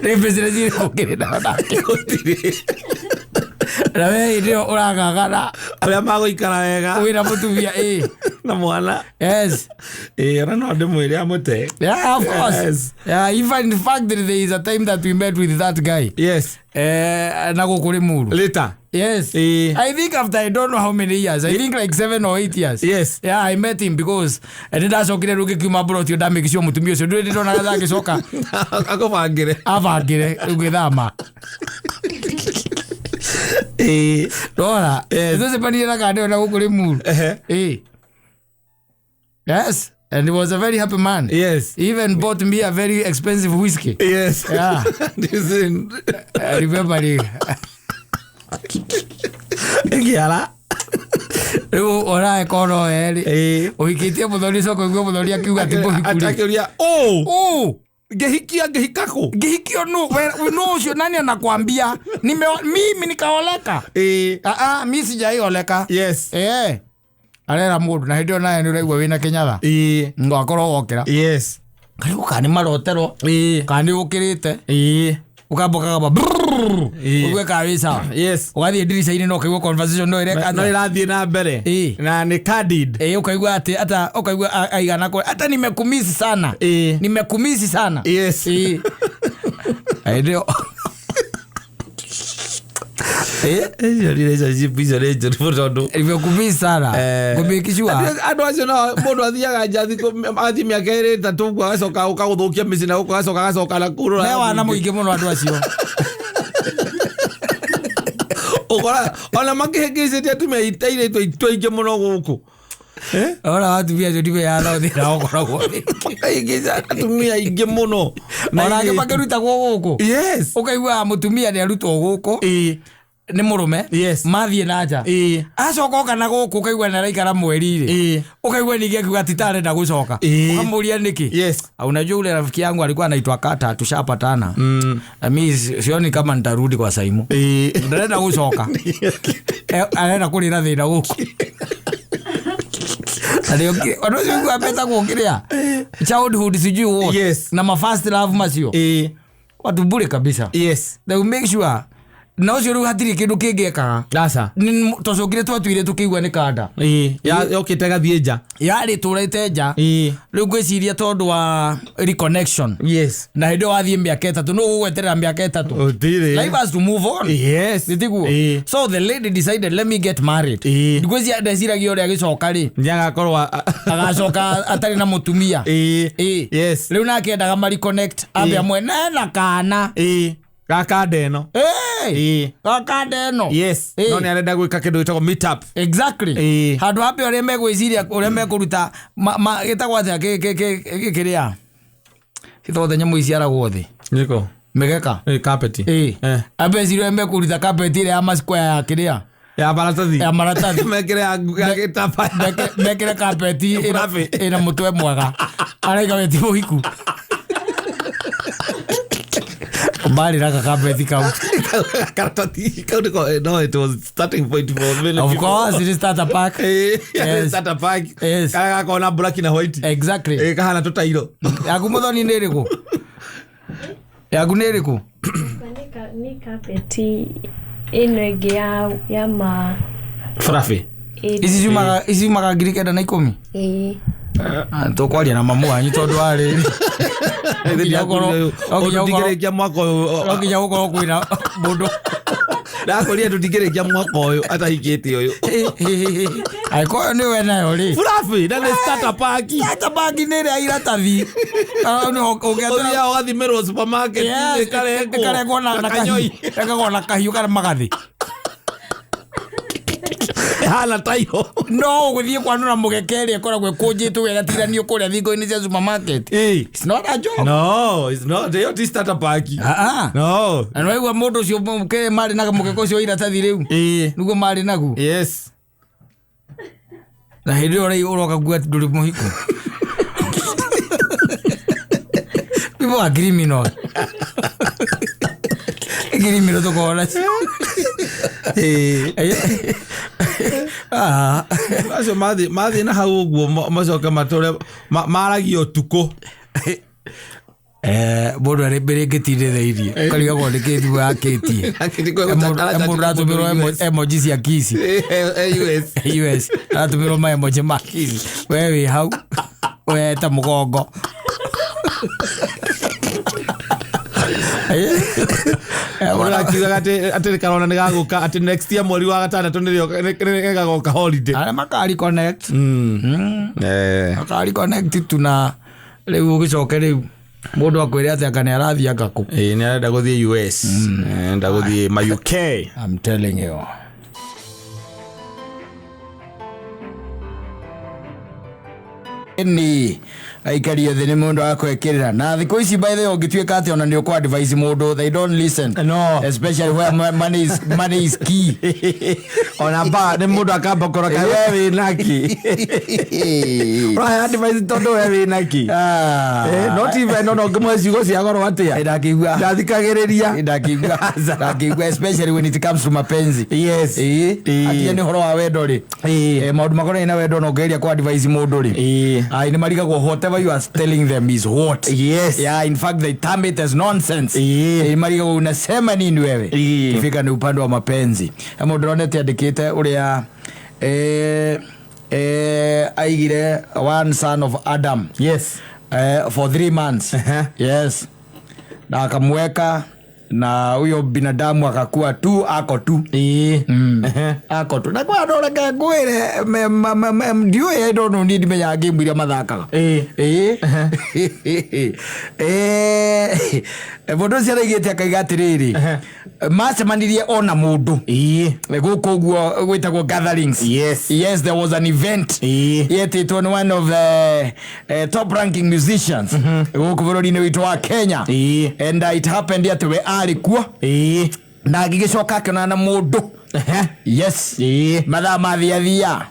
Nĩ business ĩrĩkũ ũkĩrĩ nayo nake? Gũtirĩ. Na we hĩndĩ ĩyo ũragagara. Arĩa magũikara wega. Wĩna mũtumia, ĩ. Na mwana. Yes. Ĩ, ona no ndĩmwĩre amũte. Yeah, of course. Yes. Yeah, even in fact there is a time that we met with that guy. Yes. Na gũkũ Limuru. Later. Yes. I think after I don't know how many years. I think like 7 or 8 years. Yes. Yeah, I met him because nĩ ndacokire rĩu ngĩkiuma mburoti ndamake sure mũtumia ũcio ndũrĩ ndĩronaga thaa agĩcoka. Akũbangĩre. Abangĩre rĩu ngĩthama. Ndora. Yes. Tũcemanirie na kandĩ na gũkũ Limuru. Yes. And he was a very happy man. Yes. He even bought me a very expensive whiskey. Yes. Yeah. This is I remember the Ngiara. Rĩu ũrae kono erĩ. Ũhikĩtie mũthoni ũcio ũkaigua mũthoni akiuga ti mũhiku rĩ. Akĩũria, Ũ! Ũ! Ngĩhikia, ngĩhika kũ? Ngĩhikio nũ? We, nũ ũcio nani anakwambia? Mimi nikaoleka. Mi sijaioleka. Yes. Arera mũndũ na hĩndĩ ĩyo nawe nĩ ũraigua wĩna kĩnyatha. Ngakorwo wokĩra. Yes. Karibu kana nĩ marotero. Kana nĩ ũkĩrĩte. Ũkamba ũkagamba brrrr. Ũigue kana wĩ sawa. Yes. Ũgathiĩ ndirica-inĩ na ũkaigua conversation no ĩreka No atĩa? ĩrathiĩ na mbere. Na nĩ candid. Ũkaigua atĩ ata, ũkaigua aigana kũ-, ata nimekumisi sana. Nimekumisi sana. Yes. Hĩndĩ ĩyo. Icio relationship icio nĩ njũru mũno tondũ Nimekumisi sana. Ngũmĩki sure. Andũ acio no mũndũ athiaga nja athiĩ mĩaka ĩrĩ ĩtatũ ũguo agacoka ũka gũthũkia mĩciĩ na gũkũ agacoka agacoka na kũu rũraya Me wana mũingĩ. mũingĩ mũno andũ acio. Ũkora ona makĩhĩngĩcĩte atumia airĩtu aitũ aingĩ mũno gũkũ. Ora atumia acio ndimenyaga no thĩna ũkoragwo wĩ. Makahĩngĩca atumia aingĩ mũno. Na Ona angĩ airĩtu. makĩrutagwo gũkũ. Yes. Ũkaiguaga mũtumia nĩ arutwo gũkũ. Nĩ mũrũme. Mathiĩ na nja. Acoka oka na gũkũ ũkaigua nĩ araikara mweri rĩ. Ũkaigua ningĩ akiuga ti ta arenda gũcoka. Ũkamũria nĩkĩ? Yes. Unajua ule rafiki yangu alikuwa anaitwa Kata, tushapatana. Na mimi sioni kama nitarudi kwa Saimu. Ndarenda gũcoka. Arenda kũrĩra thĩna gũkũ. Na nĩ ũkĩ-, ũndũ ũcio ũiguaga metagwo kĩrĩa? Childhood sijui what. Yes. Na ma first love macio. Watu bure kabisa. They will make sure na ũcio rĩu hatirĩ kĩndũ kĩngĩ ekaga. Aca. Twacokire twatuire tũkĩigua nĩ kanda. Ĩĩ, yokĩte gathiĩ nja. Yarĩ tũrĩte nja. Rĩu ngwĩciria tondũ wa reconnection, na hĩndĩ ĩyo wathiĩ mĩaka 3, nũ ũgweterera mĩaka 3? Ũtirĩ. Life has to move on. Nĩtiguo? So the lady decided, let me get married. Ngwĩciria ndeciragia ũrĩa agĩcoka rĩ, Nĩagakorwo agacoka atarĩ na mũtumia. Ĩĩ. Rĩu nake endaga ma reconnect, ambe amwe nena kana. Ĩĩ, gakanda ĩno. Ĩĩ. Gakanda ĩno. No nĩ arenda gwĩka kĩndũ gĩtagwo meet up. Handũ hambe ũrĩa megwĩciria ũrĩa mekũruta gĩtagwo atĩa kĩrĩa gĩtagwo nyamũ iciaragwo thĩ? Nĩkũ? Mĩgeka. Ĩĩ, carpet. Ĩĩ. Ambe eciria ũrĩa mekũruta carpet ĩrĩa ya masquare ya kĩrĩa, ya maratathi, ya maratathi, mekĩre ya gĩtambaya. Mekĩre carpet Fluffy. ĩna mũtwe mwega, araiga we ti mũhiku, marĩraga carpet kau. Karatathi kau nĩko, no, it was starting point for many Of people. course, it is starter pack. Starter pack. Karĩa gakoragwo na black na white. Ĩĩ, kahana tũtairo. Yaku mũthoni nĩ ĩrĩkũ? Yaku nĩ ĩrĩkũ? Nĩ carpet ĩno ĩngĩ ya ma Fluffy. Ici ciumaga 910? Ĩĩ. Tũkwaria na mamu wanyu tondũ warĩ Tũtingĩrĩkia mwaka ũyũ. No nginya gũkorwo kwĩna mũndũ. Ndakwĩrire tũtingĩrĩkia mwaka ũyũ atahikĩte ũyũ. Angĩkorwo nĩ we nayo rĩ. Fluffy na nĩ starter pack. Starter pack nĩ ĩrĩa ya iratathi. Ũthiaga ũgathimĩrwo supermarket, ĩkarengwo. Ĩkarengwo na kanyoi. Ĩkarengwo na kahiũ kana magathĩ. Hana tairo. No ũgũthiĩ kwanũra mũgeka ĩrĩa ĩkoragwo ĩkũnjĩtwo ĩgatiganio kũrĩa thingo-inĩ cia supermarket. It's not a joke. No, it's not. Ĩyo ti starter pack. No. Na nĩwaigua mũndũ ũcio kĩrĩa marĩ na mũgeka ũcio wa iratathi rĩu? Nĩguo marĩ naguo. Na hĩndĩ ĩyo rĩu ũroka kuga atĩ ndũrĩ mũhiku. People are criminal. Criminal tũkoragwo nacio. Acio mathiĩ na hau ũguo macoke matũre maragia ũtukũ. Mũndũ arĩ mbere ĩngĩtindĩrĩirie. Ũkarigagwo nĩ kĩ thimũ yakĩtie. Mũndũ aratũmĩrwo emoji cia kiss. US. US. Aratũmĩrwo ma emoji ma kiss. We wĩ hau. We ta mũgongo. Mũndũ akiugaga atĩ karona nĩ gagũka, atĩ next year mweri wa gatandatũ nĩrĩo nĩ gagoka holiday. Arĩa makari connect. Makari connect tu na rĩu ũgĩcoke rĩu mũndũ akwĩre atĩ anga nĩ arathiĩ anga kũ. Ĩĩ, nĩ arenda gũthiĩ US. Arenda gũthiĩ ma UK. I'm telling you. Ni aikari othe nĩ mũndũ wa kwĩkĩrĩra. Na thikũ ici by the way ũngĩtuĩka atĩ ona nĩ ũkũ advise mũndũ, they don't listen. No. Especially where money is key. Ona ba nĩ mũndũ akamba kũrora kaĩ we wĩ naki. Ũrahe advice tondũ we wĩ naki. Not even no ngĩmwe ciugo cia goro atĩa. Ndakĩigua. Ndathikagĩrĩria. Ndakĩigua. Ndakĩigua especially when it comes to mapenzi. Akinya nĩ ũhoro wa wendo rĩ. Maũndũ makonainie na wendo no ũngĩgeria kũ advise mũndũ rĩ. Ai, nĩ marigagwo whatever you are telling them is what. Yeah, in fact they term it as nonsense. Marigagwo unasema nini wewe? Kifika ni upande wa mapenzi. Mũndũ ndĩronete andĩkĩte ũrĩa, aigire one son of Adam. For 3 months. Yes. Na akamweka na huyo binadamu akakuwa tu ako tu. Ako tu. Na kwa andũ reke ngwĩre, ndiũĩ, I don't know, niĩ ndimenyaga game iria mathakaga. Mũndũ ũcio araigĩte akaiga atĩrĩrĩ, macemanirie ona mũndũ. Gũkũ ũguo gwĩtagwo gatherings. Yes, there was an event. Yetĩtwo nĩ one of the top ranking musicians gũkũ bũrũri-inĩ witũ wa Kenya. And it happened atĩ we arĩ kuo. Na agĩgĩcoka akĩonana na mũndũ. Yes. Mathaa mathiathia.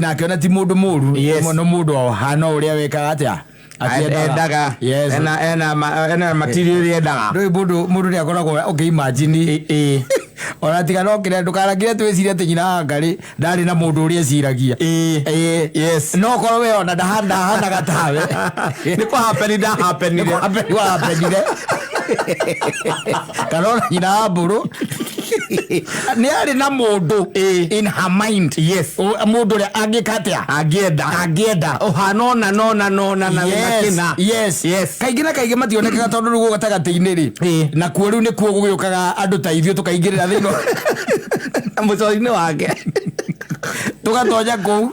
Na akĩona ti mũndũ mũru. Mũno mũndũ o hana ũrĩa wĩkaga atĩa? Akĩendaga. Endaga. Yes. Ena material ĩrĩa endaga. Ndũĩ mũndũ nĩ akoragwo ũkĩ imagine. Ona tiga no kĩrĩa ndũkarangire twĩcirie atĩ nyina wa Ngarĩ ndarĩ na mũndũ ũrĩa eciragia. Ĩĩ. Yes. No korwo we ona ndahanaga tawe. Nĩ kũ happen ndahappenire. Nĩ kũ happen wahappenire. Kana ona nyina wa Mbũrũ nĩ arĩ na mũndũ in her mind. Yes. Mũndũ ũrĩa angĩka atĩa? Angĩenda. Angĩenda. Ũhana ũna na ũna na ũna na wĩna kĩna. Yes. Yes. Kaingĩ na kaingĩ mationekaga tondũ rĩu gatagatĩ-inĩ rĩ, nakuo rĩu nĩkuo gũgĩũkaga andũ ta ithuĩ tũkaingĩrĩra thĩinĩ Mũcoro-inĩ wake. Tũgatonya kũu.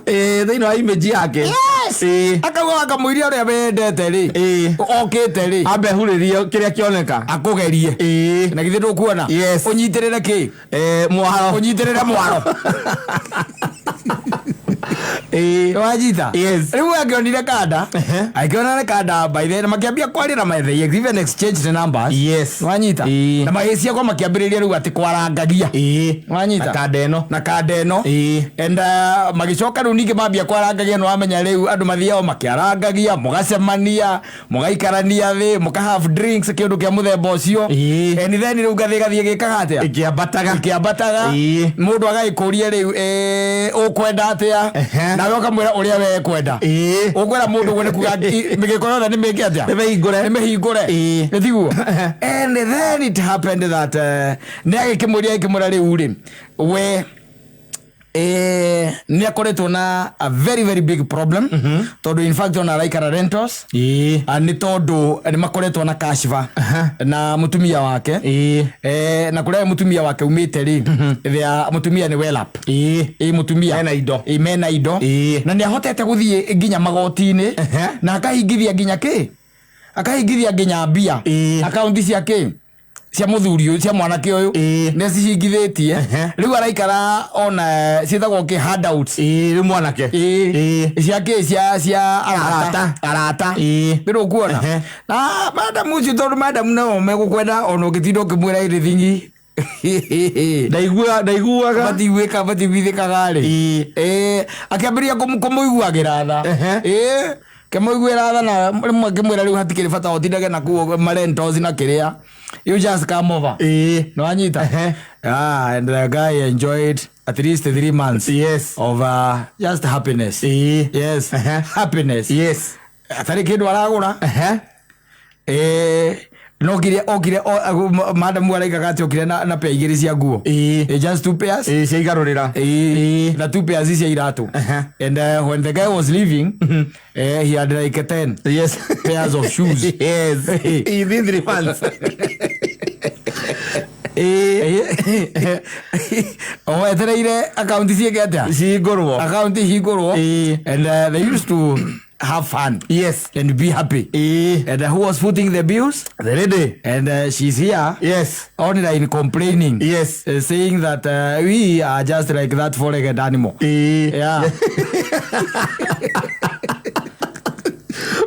Thĩinĩ wa image yake. Yes. Akauga akamũiria ũrĩa wendete rĩ. Okĩte rĩ. Ambe hurĩrie kĩrĩa kĩoneka. Akũgerie. Na githĩ ndũkuona? Yes. Ũnyitĩrĩre kĩ? Mwaro. Ũnyitĩrĩre mwaro. Wanyita? Yes. Rĩu akĩonire kanda. Akĩona nĩ kanda by then makĩambia kwaria na they even exchanged the numbers. Yes. Wanyita? Na magĩcia kwa makĩambĩrĩria rĩu atĩ kwarangagia. Wanyita? Na kanda ĩno. Na kanda ĩno. And magĩcoka rĩu ningĩ mambia kwarangagia nĩ wamenya rĩu andũ mathiaga makĩarangagia, mũgacemania, mũgaikarania thĩ, mũka have drinks kĩndũ kĩa mũthemba ũcio. And then rĩu ngathĩ gathiĩ gĩkaga atĩa? Ĩkĩambataga. Ĩkĩambataga. Mũndũ agagĩkũria rĩu ũkwenda atĩa? Nawe ũkamwĩra ũrĩa we ekwenda. Ũkwĩra mũndũ ũguo nĩ kuga mĩgĩko yothe nĩ mĩke atĩa? Nĩ mĩhingũre. Nĩ mĩhingũre. Nĩ tiguo? And then it happened that nĩ agĩkĩmũria agĩkĩmwĩra rĩu rĩ, we nĩ akoretwo na a very very big problem tondũ in fact ona araikara rentals. Nĩ tondũ nĩ makoretwo na kashifa na mũtumia wake. Na kũrĩa mũtumia wake umĩte rĩ, mũtumia nĩ well up. Mũtumia. Mena indo. Mena indo. Na nĩ ahotete gũthiĩ nginya magoti-inĩ na akahingithia nginya kĩ? Akahingithia nginya mbia. Akaunti cia kĩ? Cia mũthuri ũyũ, cia mwanake ũyũ. Nĩ acihingithĩtie. Rĩu araikara ona ciĩtagwo kĩ? Handouts. Rĩu mwanake. Cia kĩ? Cia arata. Arata. Nĩ ũkuona? Na madam ũcio tondũ madam no megũkwenda ona ũngĩtinda ũkĩmwĩra anything. Ndaiguaga. Matiguĩka, matiguithĩkaga rĩ. Akĩambĩrĩria kũmũiguagĩra tha. Kĩmũiguĩra tha na rĩmwe akĩmwĩra rĩu hatikĩrĩ bata ũtindage na kuo marentos na kĩrĩa. You just come over. No wanyita? And the guy enjoyed at least 3 months. Yes. Of just happiness. Yes. Happiness. Yes. Atarĩ kĩndũ aragũra. No okire, madam araikaga atĩ okire na pair igĩrĩ cia nguo. Just 2 pairs. Cia igarũrĩra. Na 2 pairs cia iratũ. And when the guy was leaving, he had like 10 Yes. pairs of shoes. Yes. Within 3 months. O etereire account ciĩke atĩa? Cihingũrwo. Account ihingũrwo. And they used to have fun. Yes. And be happy. And who was footing the bills? The lady. And she's here. Yes. Online complaining. Yes. Saying that we are just like that four-legged animal. Yeah.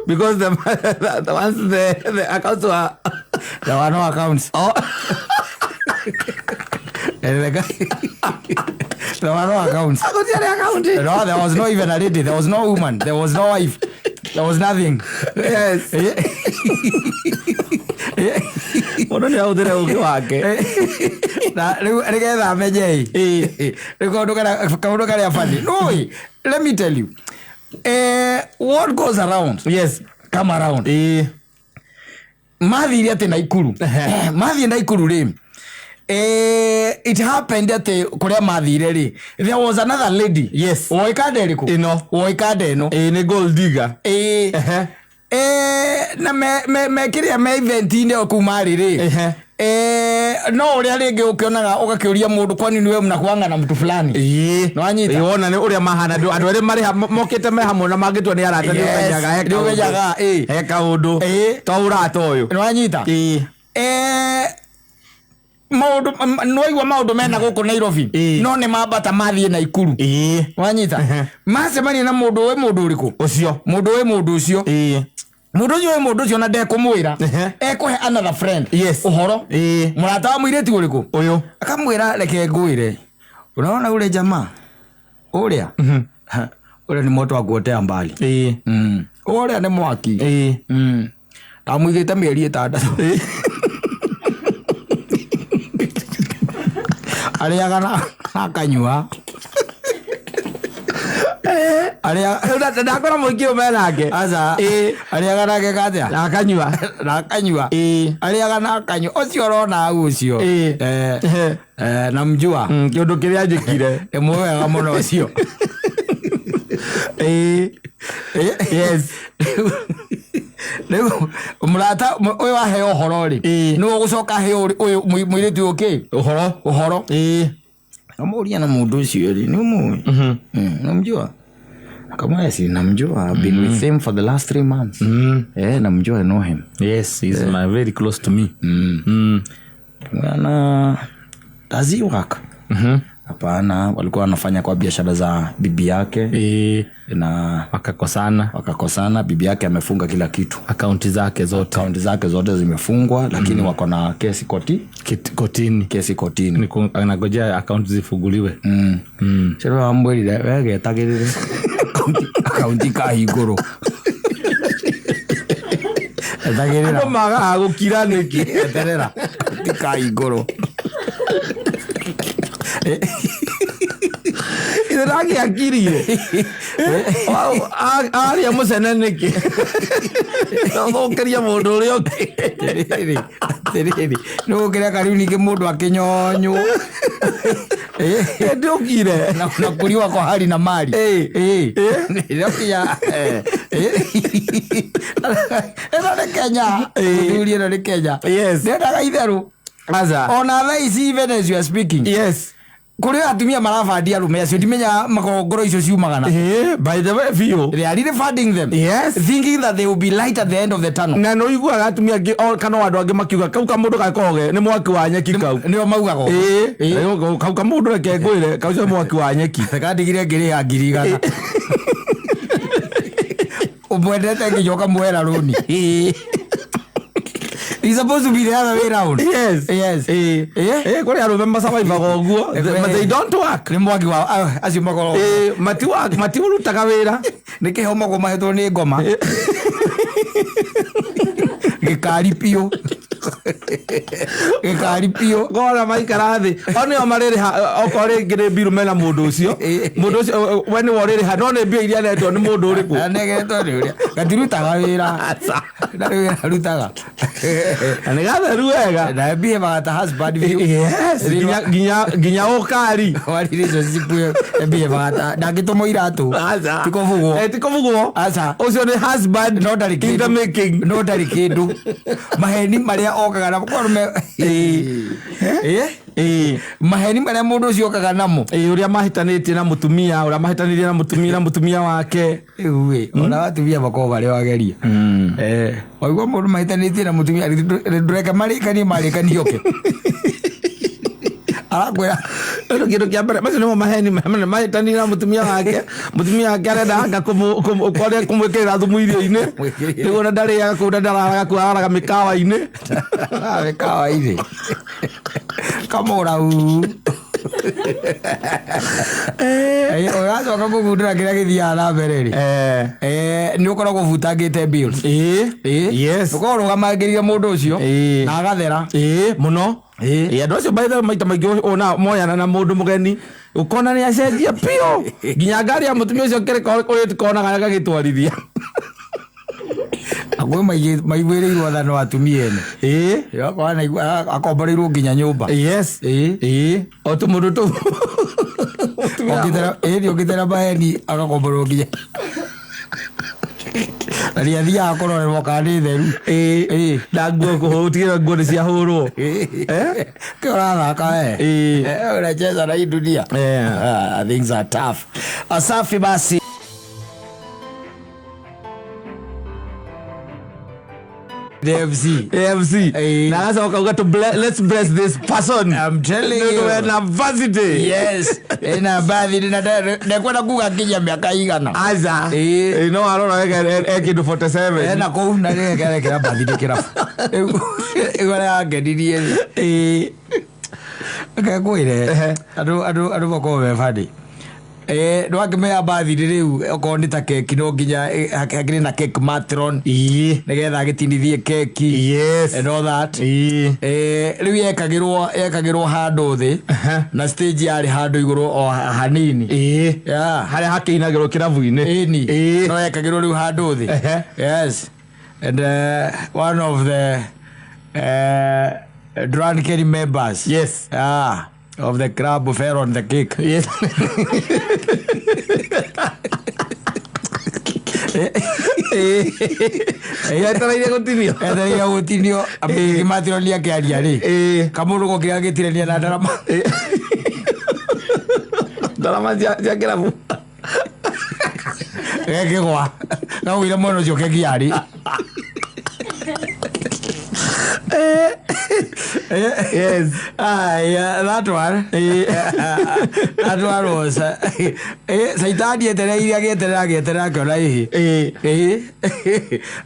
Because the ones the accounts were there were no accounts. Oh. And the guy, there were no accounts. I got the account. No, there was no even a lady. There was no woman. There was no wife. There was nothing. Yes. Mũndũ nĩ ahũthĩre ũũgĩ wake. Na rĩu nĩgetha amenye ĩ. Rĩu kaũndũ karĩa funny. No, let me tell you. What goes around? Yes. Come around. Mathire atĩ Naikuru. Mathiĩ Naikuru rĩ. It happened atĩ kũrĩa mathire rĩ, there was another lady. Yes. Woĩ kanda ĩrĩkũ? Ĩno. Woĩ kanda ĩno. Nĩ gold digger. Na me kĩrĩa me event-inĩ o kũu marĩ rĩ. No ũrĩa rĩngĩ ũkĩonaga ũgakĩũria mũndũ kwani nĩwe mnakuanga na mtu fulani. No wanyita? Wona nĩ ũrĩa mahana andũ arĩa marĩ mokĩte me hamwe na mangĩtua nĩ arata nĩ ũmenyaga he Nĩ ũmenyaga, kaũndũ. He kaũndũ. To ũrata ũyũ. No wanyita? Maũndũ nĩwaigua maũndũ mena gũkũ Nairobi. No nĩ mambata mathiĩ Naikuru. Wanyita? Macemania na mũndũ wĩ mũndũ ũrĩkũ? Ũcio. Mũndũ wĩ mũndũ ũcio. Mũndũ ũcio wĩ mũndũ ũcio na ndekũmwĩra. Ekũhe another friend. Yes. Ũhoro. Mũrata wa mũirĩtu ũrĩkũ? Ũyũ. Akamwĩra reke ngwĩre. Unaona ule jamaa? Ũrĩa? Ũrĩa nĩ moto wa kuotea mbali. Ũrĩa nĩ mwaki. Ndamũigĩte mĩeri 6. Arĩaga na akanyua. Arĩa Ndakora mũingĩ ũyũ menake. Aca. Ĩĩ. Arĩaga na ageka atĩa? Na akanyua. Na akanyua. Ĩĩ. Arĩaga na akanyua. Ũcio ũrona hau ũcio. Ĩĩ. Namjua. Kĩũndũ kĩrĩa njĩkire. Nĩ mwega mũno ũcio. Ĩĩ. Yes. Rĩu mũrata ũyũ aheo ũhoro rĩ, Ĩĩ. nĩwe ũgũcoka aheo ũyũ mũirĩtu ũyũ kĩ? Ũhoro. Ũhoro. Ĩĩ. Namuuria na mũndũ ũcio rĩ, nĩ ũmũĩ? Namjua. Akamwambia si namjua. I've been with him for the last 3 months. Namjua, I know him. Yes, he's my very close to me. Bwana, does he work? Hapana, walikuwa wanafanya kwa biashara za bibi yake. Na Wakakosana. Wakakosana, bibi yake amefunga kila kitu. Akaunti zake zote. Akaunti zake zote zimefungwa, lakini wako na kesi koti. Kotini. Kesi kotini. Anagojea akaunti zifunguliwe. Sio wambwirire, we getagirire. Akaunti kahingũrwo. Etagĩrĩra. Andũ magaga gũkira nĩkĩ? Eterera. Akaunti kahingũrwo. Ithe ndangĩakirie. Aria mũcene nĩkĩ? Ũthũkĩrie mũndũ ũrĩa ũngĩ. Atĩrĩrĩ, atĩrĩrĩ. Nĩ gũkĩra kariu ningĩ mũndũ akĩnyonywo. Ĩndĩ ũkire. Na kũriwa kwa hali na mali. Nĩũkinya, Ĩno nĩ Kenya. Mũthuri ĩno nĩ Kenya. Yes. Ndendaga itherũ. Aca. Ona thaa ici even as you are speaking. Yes. Kũrĩ atumia marabandia arũme acio, ndimenya makorwo ngoro icio ciumaga na. By the way, biũ. They are really funding them. Yes. Thinking that they will be light at the end of the tunnel. Na nĩ ũiguaga atumia angĩ, kana andũ angĩ makiuga, kau kamũndũ gakoragwo nĩ mwaki wa nyeki kau. Nĩo maugaga ũguo. Kau kamũndũ reke ngwĩre, kau cio mwaki wa nyeki. Kandigire ngĩrĩha ngiri igana. Ũmwendete nginya ũkamũhera rũni. He's supposed to be the other way round. Yes. Yes. Kũrĩ arũme masurvivaga ũguo. But they don't work. Nĩ mwaki wa, acio makoragwo. Matiũrutaga wĩra. Nĩ kĩheo makoragwo mahetwo nĩ ngoma. Gĩkari biũ. Gĩkari biũ. Ngona maikara thĩ. O nĩo marĩrĩha, okorwo rĩngĩ nĩ mbiru mena mũndũ ũcio. Mũndũ ũcio, we nĩwe ũrĩrĩha, no nĩ mbia iria anetwo nĩ mũndũ ũrĩkũ? Anegetwo nĩ ũrĩa. Gatirutaga wĩra. Ndarĩ wĩra arutaga. Na nĩ gatheru wega. Na mbia magata husband biũ. Yes, nginya ũkari. Wari relationship ĩyo, mbia magata. Ndangĩtũmwo iratũ. Aca. Ti kũbugwo. Ti kũbugwo. Aca. Ũcio nĩ husband No ndarĩ in the kĩndũ. making. No ndarĩ kĩndũ. Maheni marĩa okaga namo, kwa arũme. Maheni marĩa mũndũ ũcio okaga namo. Ũrĩa mahĩtanĩtie na mũtumia, ũrĩa mahĩtanĩtie na mũtumia na mũtumia wake. Rĩu ĩ, ona atumia makoragwo marĩ wageria. Waigua mũndũ mahĩtanĩtie na mũtumia, ndũreke marĩkanie, marĩkanie oke. Arakwĩra. Rĩu kĩndũ kĩa mbere, macio nĩmo maheni mahĩtanĩtie na mũtumia wake. Mũtumia wake arenda anga kũmwĩkĩrĩra thumu irio-inĩ. Mwĩkĩrĩre. Nĩguo na ndarĩaga kũu na ndararaga kũu, araraga mĩkawa-inĩ. Mĩkawa-inĩ. Kamũra uu. Ũgacoka kũgundũra kĩrĩa gĩthiaga na mbere rĩ. Nĩ ũkoragwo ũbutangĩte bills. Yes. Ũkoragwo ũrũgamangĩrĩire mũndũ ũcio na agathera. Mũno. Andũ acio by the way maita maingĩ ona moyana na mũndũ mũgeni, ũkona nĩ acenjia biũ. Nginya ngari ya mũtumia ũcio kĩrĩko ũrĩa tũkonaga agagĩtwarithia. Akwĩ maiguĩrĩirwo tha no atumia ene. Akorwo akomboreirwo nginya nyũmba. Yes. O tũmũndũ tũu. Ũngĩtera, nĩ ũngĩtera maheni agakomborerwo nginya. Na nĩ athiaga kũrorerwo kana nĩ theru. Na nguo kũhũtigĩra nguo nĩ ciahũrwo. Kĩ ũrathaka we? Unacheza na hii dunia. Things are tough. Asafi basi. AFC. AFC. Na sasa uka to let's bless this person. I'm telling you. Ndio na birthday. Yes. Ena birthday na ndekwenda kuga kinya miaka igana. Aza. No arora wega kindu 47. Ena kuu na reke kera birthday kirabu. Igora yangenirie. Reke ngwĩre, andũ makoragwo me funny. Ndwakĩmenya bathiri rĩu okorwo nĩ ta keki no nginya hakĩrĩ na cake matron nĩgetha agĩtinithie keki and all that. Rĩu yekagĩrwo handũ thĩ na stage yarĩ handũ igũrũ o hanini. Yeah. Harĩa hakĩinagĩrwo kĩrabu-inĩ. Ĩni. No yekagĩrwo rĩu handũ thĩ. Yes, and one of the drunken members of the club fell on the cake. Etereire gũtinio. Etereire gũtinio matironi akĩaria rĩ, kamũndũ gokire gagĩtirania na ndarama. Ndarama cia kĩrabu. Gekĩgwa gagũire mwena ũcio keki yarĩ. Ah, yeah, that one. That one was Saitani etereire, agĩeterera, agĩeterera, akĩona ĩhĩ.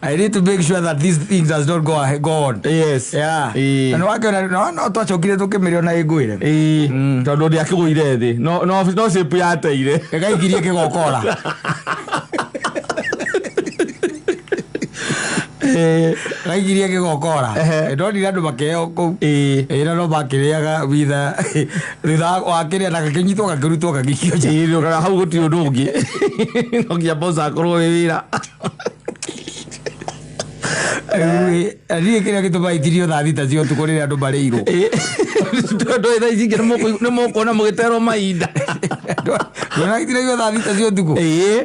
I need to make sure that this thing does not go on. Yeah. Na nĩwakĩona no twacokire tũkĩmĩrĩa na ĩngwĩre. Tondũ ndĩakĩgũire thĩ no shape yateire. Ĩgaikirie kĩgokora. Gaikirie kĩgokora. Ndonire andũ makĩheo kũu. Na no makĩrĩaga witha thutha wa kĩrĩa na gakĩnyitwo gakĩrutwo gagĩikio nja. Ĩĩ, hau gũtirĩ ũndũ ũngĩ, no nginya boss akorwo wĩ wĩra. Rĩu niĩ kĩrĩa gĩtũmaga itirio thaa 6 cia ũtukũ rĩrĩa andũ marĩirwo. Tondũ thaa ici ingĩ nĩ mũkuona mũgĩterwo mahinda. Ndona itiragio thaa 6 cia ũtukũ.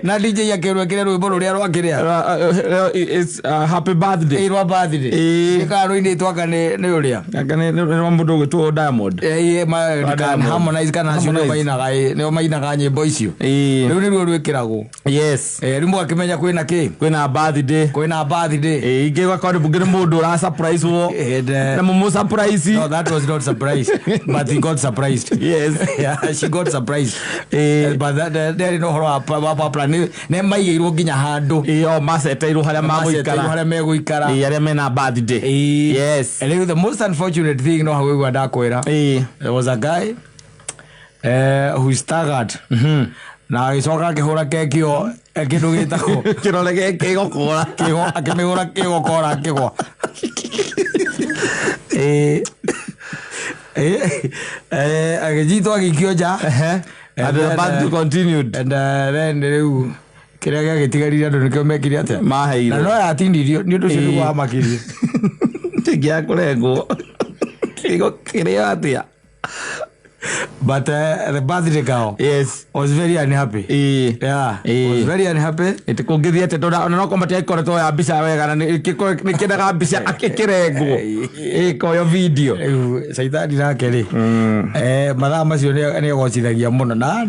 Na DJ akĩrwo ekĩre rwĩmbo rũrĩa rwakĩrĩa. It's happy birthday. Ĩĩ, rwa birthday. Nĩ kana rũinĩtwo anga nĩ ũrĩa. Anga nĩ rwa mũndũ ũgwĩtwo Diamond. Ĩĩ, Rwa kana Diamond. Harmonize kana acio nĩo Harmonize. mainaga, ĩĩ, nĩo mainaga nyĩmbo icio. Rĩu nĩruo rwĩkĩragwo. Rĩu mũgakĩmenya kwĩna kĩ? Kwĩna birthday. Kwĩna birthday. Ĩĩ, ingĩ ũgakora nĩ mũndũ ũra surprise wo. And, Na mũmũ surprise. No, that was not surprise, but he got surprised. Yeah, she got surprised. But that there no ũhoro wa plan nĩ maigĩirwo nginya handũ. Ĩĩ, o maceteirwo harĩa Maceteirwo magũikara. harĩa megũikara. Ĩĩ, arĩa mena birthday. And rĩu the most unfortunate thing no hau ĩgua ndakwĩra. There was a guy who staggered na agĩcoka akĩhũra keki ĩyo kĩndũ gĩtagwo Kĩrore gĩgokora. Kĩgo, akĩmĩhũra kĩgokora akĩgwa. Agĩnyitwo agĩikio nja. And the birthday continued. And then rĩu kĩrĩa gĩagĩtigarire andũ nĩkĩo mekire atĩa? Maheirwo. Na no yatinirio nĩ ũndũ ũcio nĩguo wamakirie. Kĩngĩaga kũrengwo. Kĩgo kĩrĩo atĩa? But the birthday girl was very unhappy. Yeah, was very unhappy. Ĩtĩ kũngĩthiĩ atĩa tondũ ona no korwo matiagĩkoretwo ya mbica wega na nĩkĩendaga mbica akĩrengwo ĩkoyo video. Rĩu caitani nake rĩ, mathaa macio nĩ egocithagia mũno na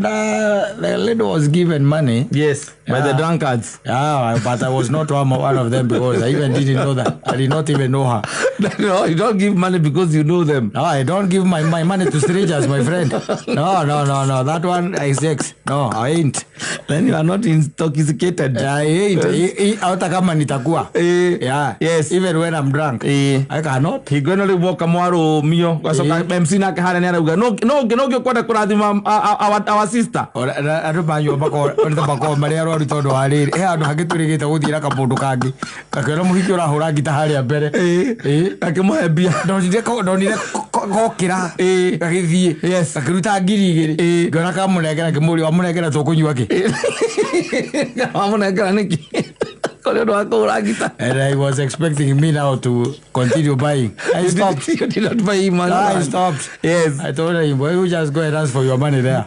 the lady was given money. Yes, by the drunkards. Yeah, but I was not one of them because I even didn't know that. I did not even know her. No, you don't give money because you know them. No, I don't give my money to strangers, my friend. No. That one is ex. No, I ain't. Then you are not intoxicated. I ain't. Hata kama nitakuwa. Yeah. Even when I'm drunk. I cannot. Hingo ĩno rĩu woka mwarũmio gacoka MC nake harĩa nĩ arauga no ngĩ ũkwenda kũrathima our sister. Ora, andũ manyua makorwo marĩ arwaru tondũ wa rĩrĩ he handũ hangĩ twĩrĩgĩte gũthiĩ na kamũndũ kangĩ gakĩona mũhiki ũrahũra ngita harĩa mbere. Akĩmũhe mbia. Ndonire gokĩra gagĩthiĩ gakĩruta 2,000, ngĩona kamũnengera, ngĩmũria wamũnengera tũkũnyua kĩ? Wamũnengera nĩkĩ kũrĩ ũndũ wa kũhũra ngita? And I was expecting me now to continue buying. I stopped. You did not buy him one. I stopped. I told him, "Boy, you just go and ask for your money there."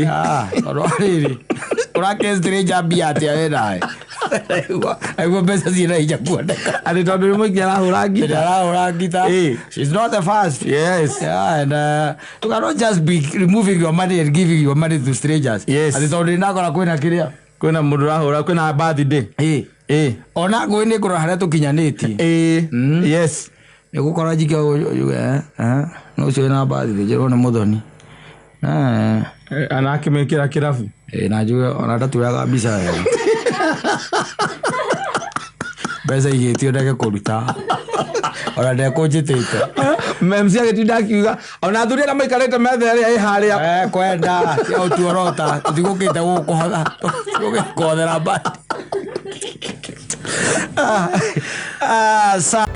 Ah, tondũ wa rĩrĩ ũrake stranger mbia atĩa we nawe? Aigua mbeca ciĩna hinya kuoneka. Atĩ tondũ nĩ mũingĩ arahũra ngita. Arahũra ngita. She's not the first. Yeah, and you cannot just be removing your money and giving your money to strangers. Atĩ tondũ ndakora kwĩna kĩrĩa. Kwĩna mũndũ ũrahũra, kwĩna birthday. Ona ngũĩ nĩ kũrora harĩa tũkinyanĩtie. Nĩ gũkora njike uge no ũcio wĩna birthday njĩrwo nĩ mũthoni. Ana akĩmĩkĩra kĩrabu. Na njuge ona ndatuoyaga mbica wega. Mbeca igĩtio ndege kũruta. Ona ndekũnjĩtĩte. MC agĩtinda akiuga ona athuri arĩa maikarĩte metha ĩrĩa ĩ harĩa. Eh, kwenda tia ũtuorota tũtigũkĩte gũkũhotha tũtigũkĩte kũhothera mbandi. Ah, ah, sa.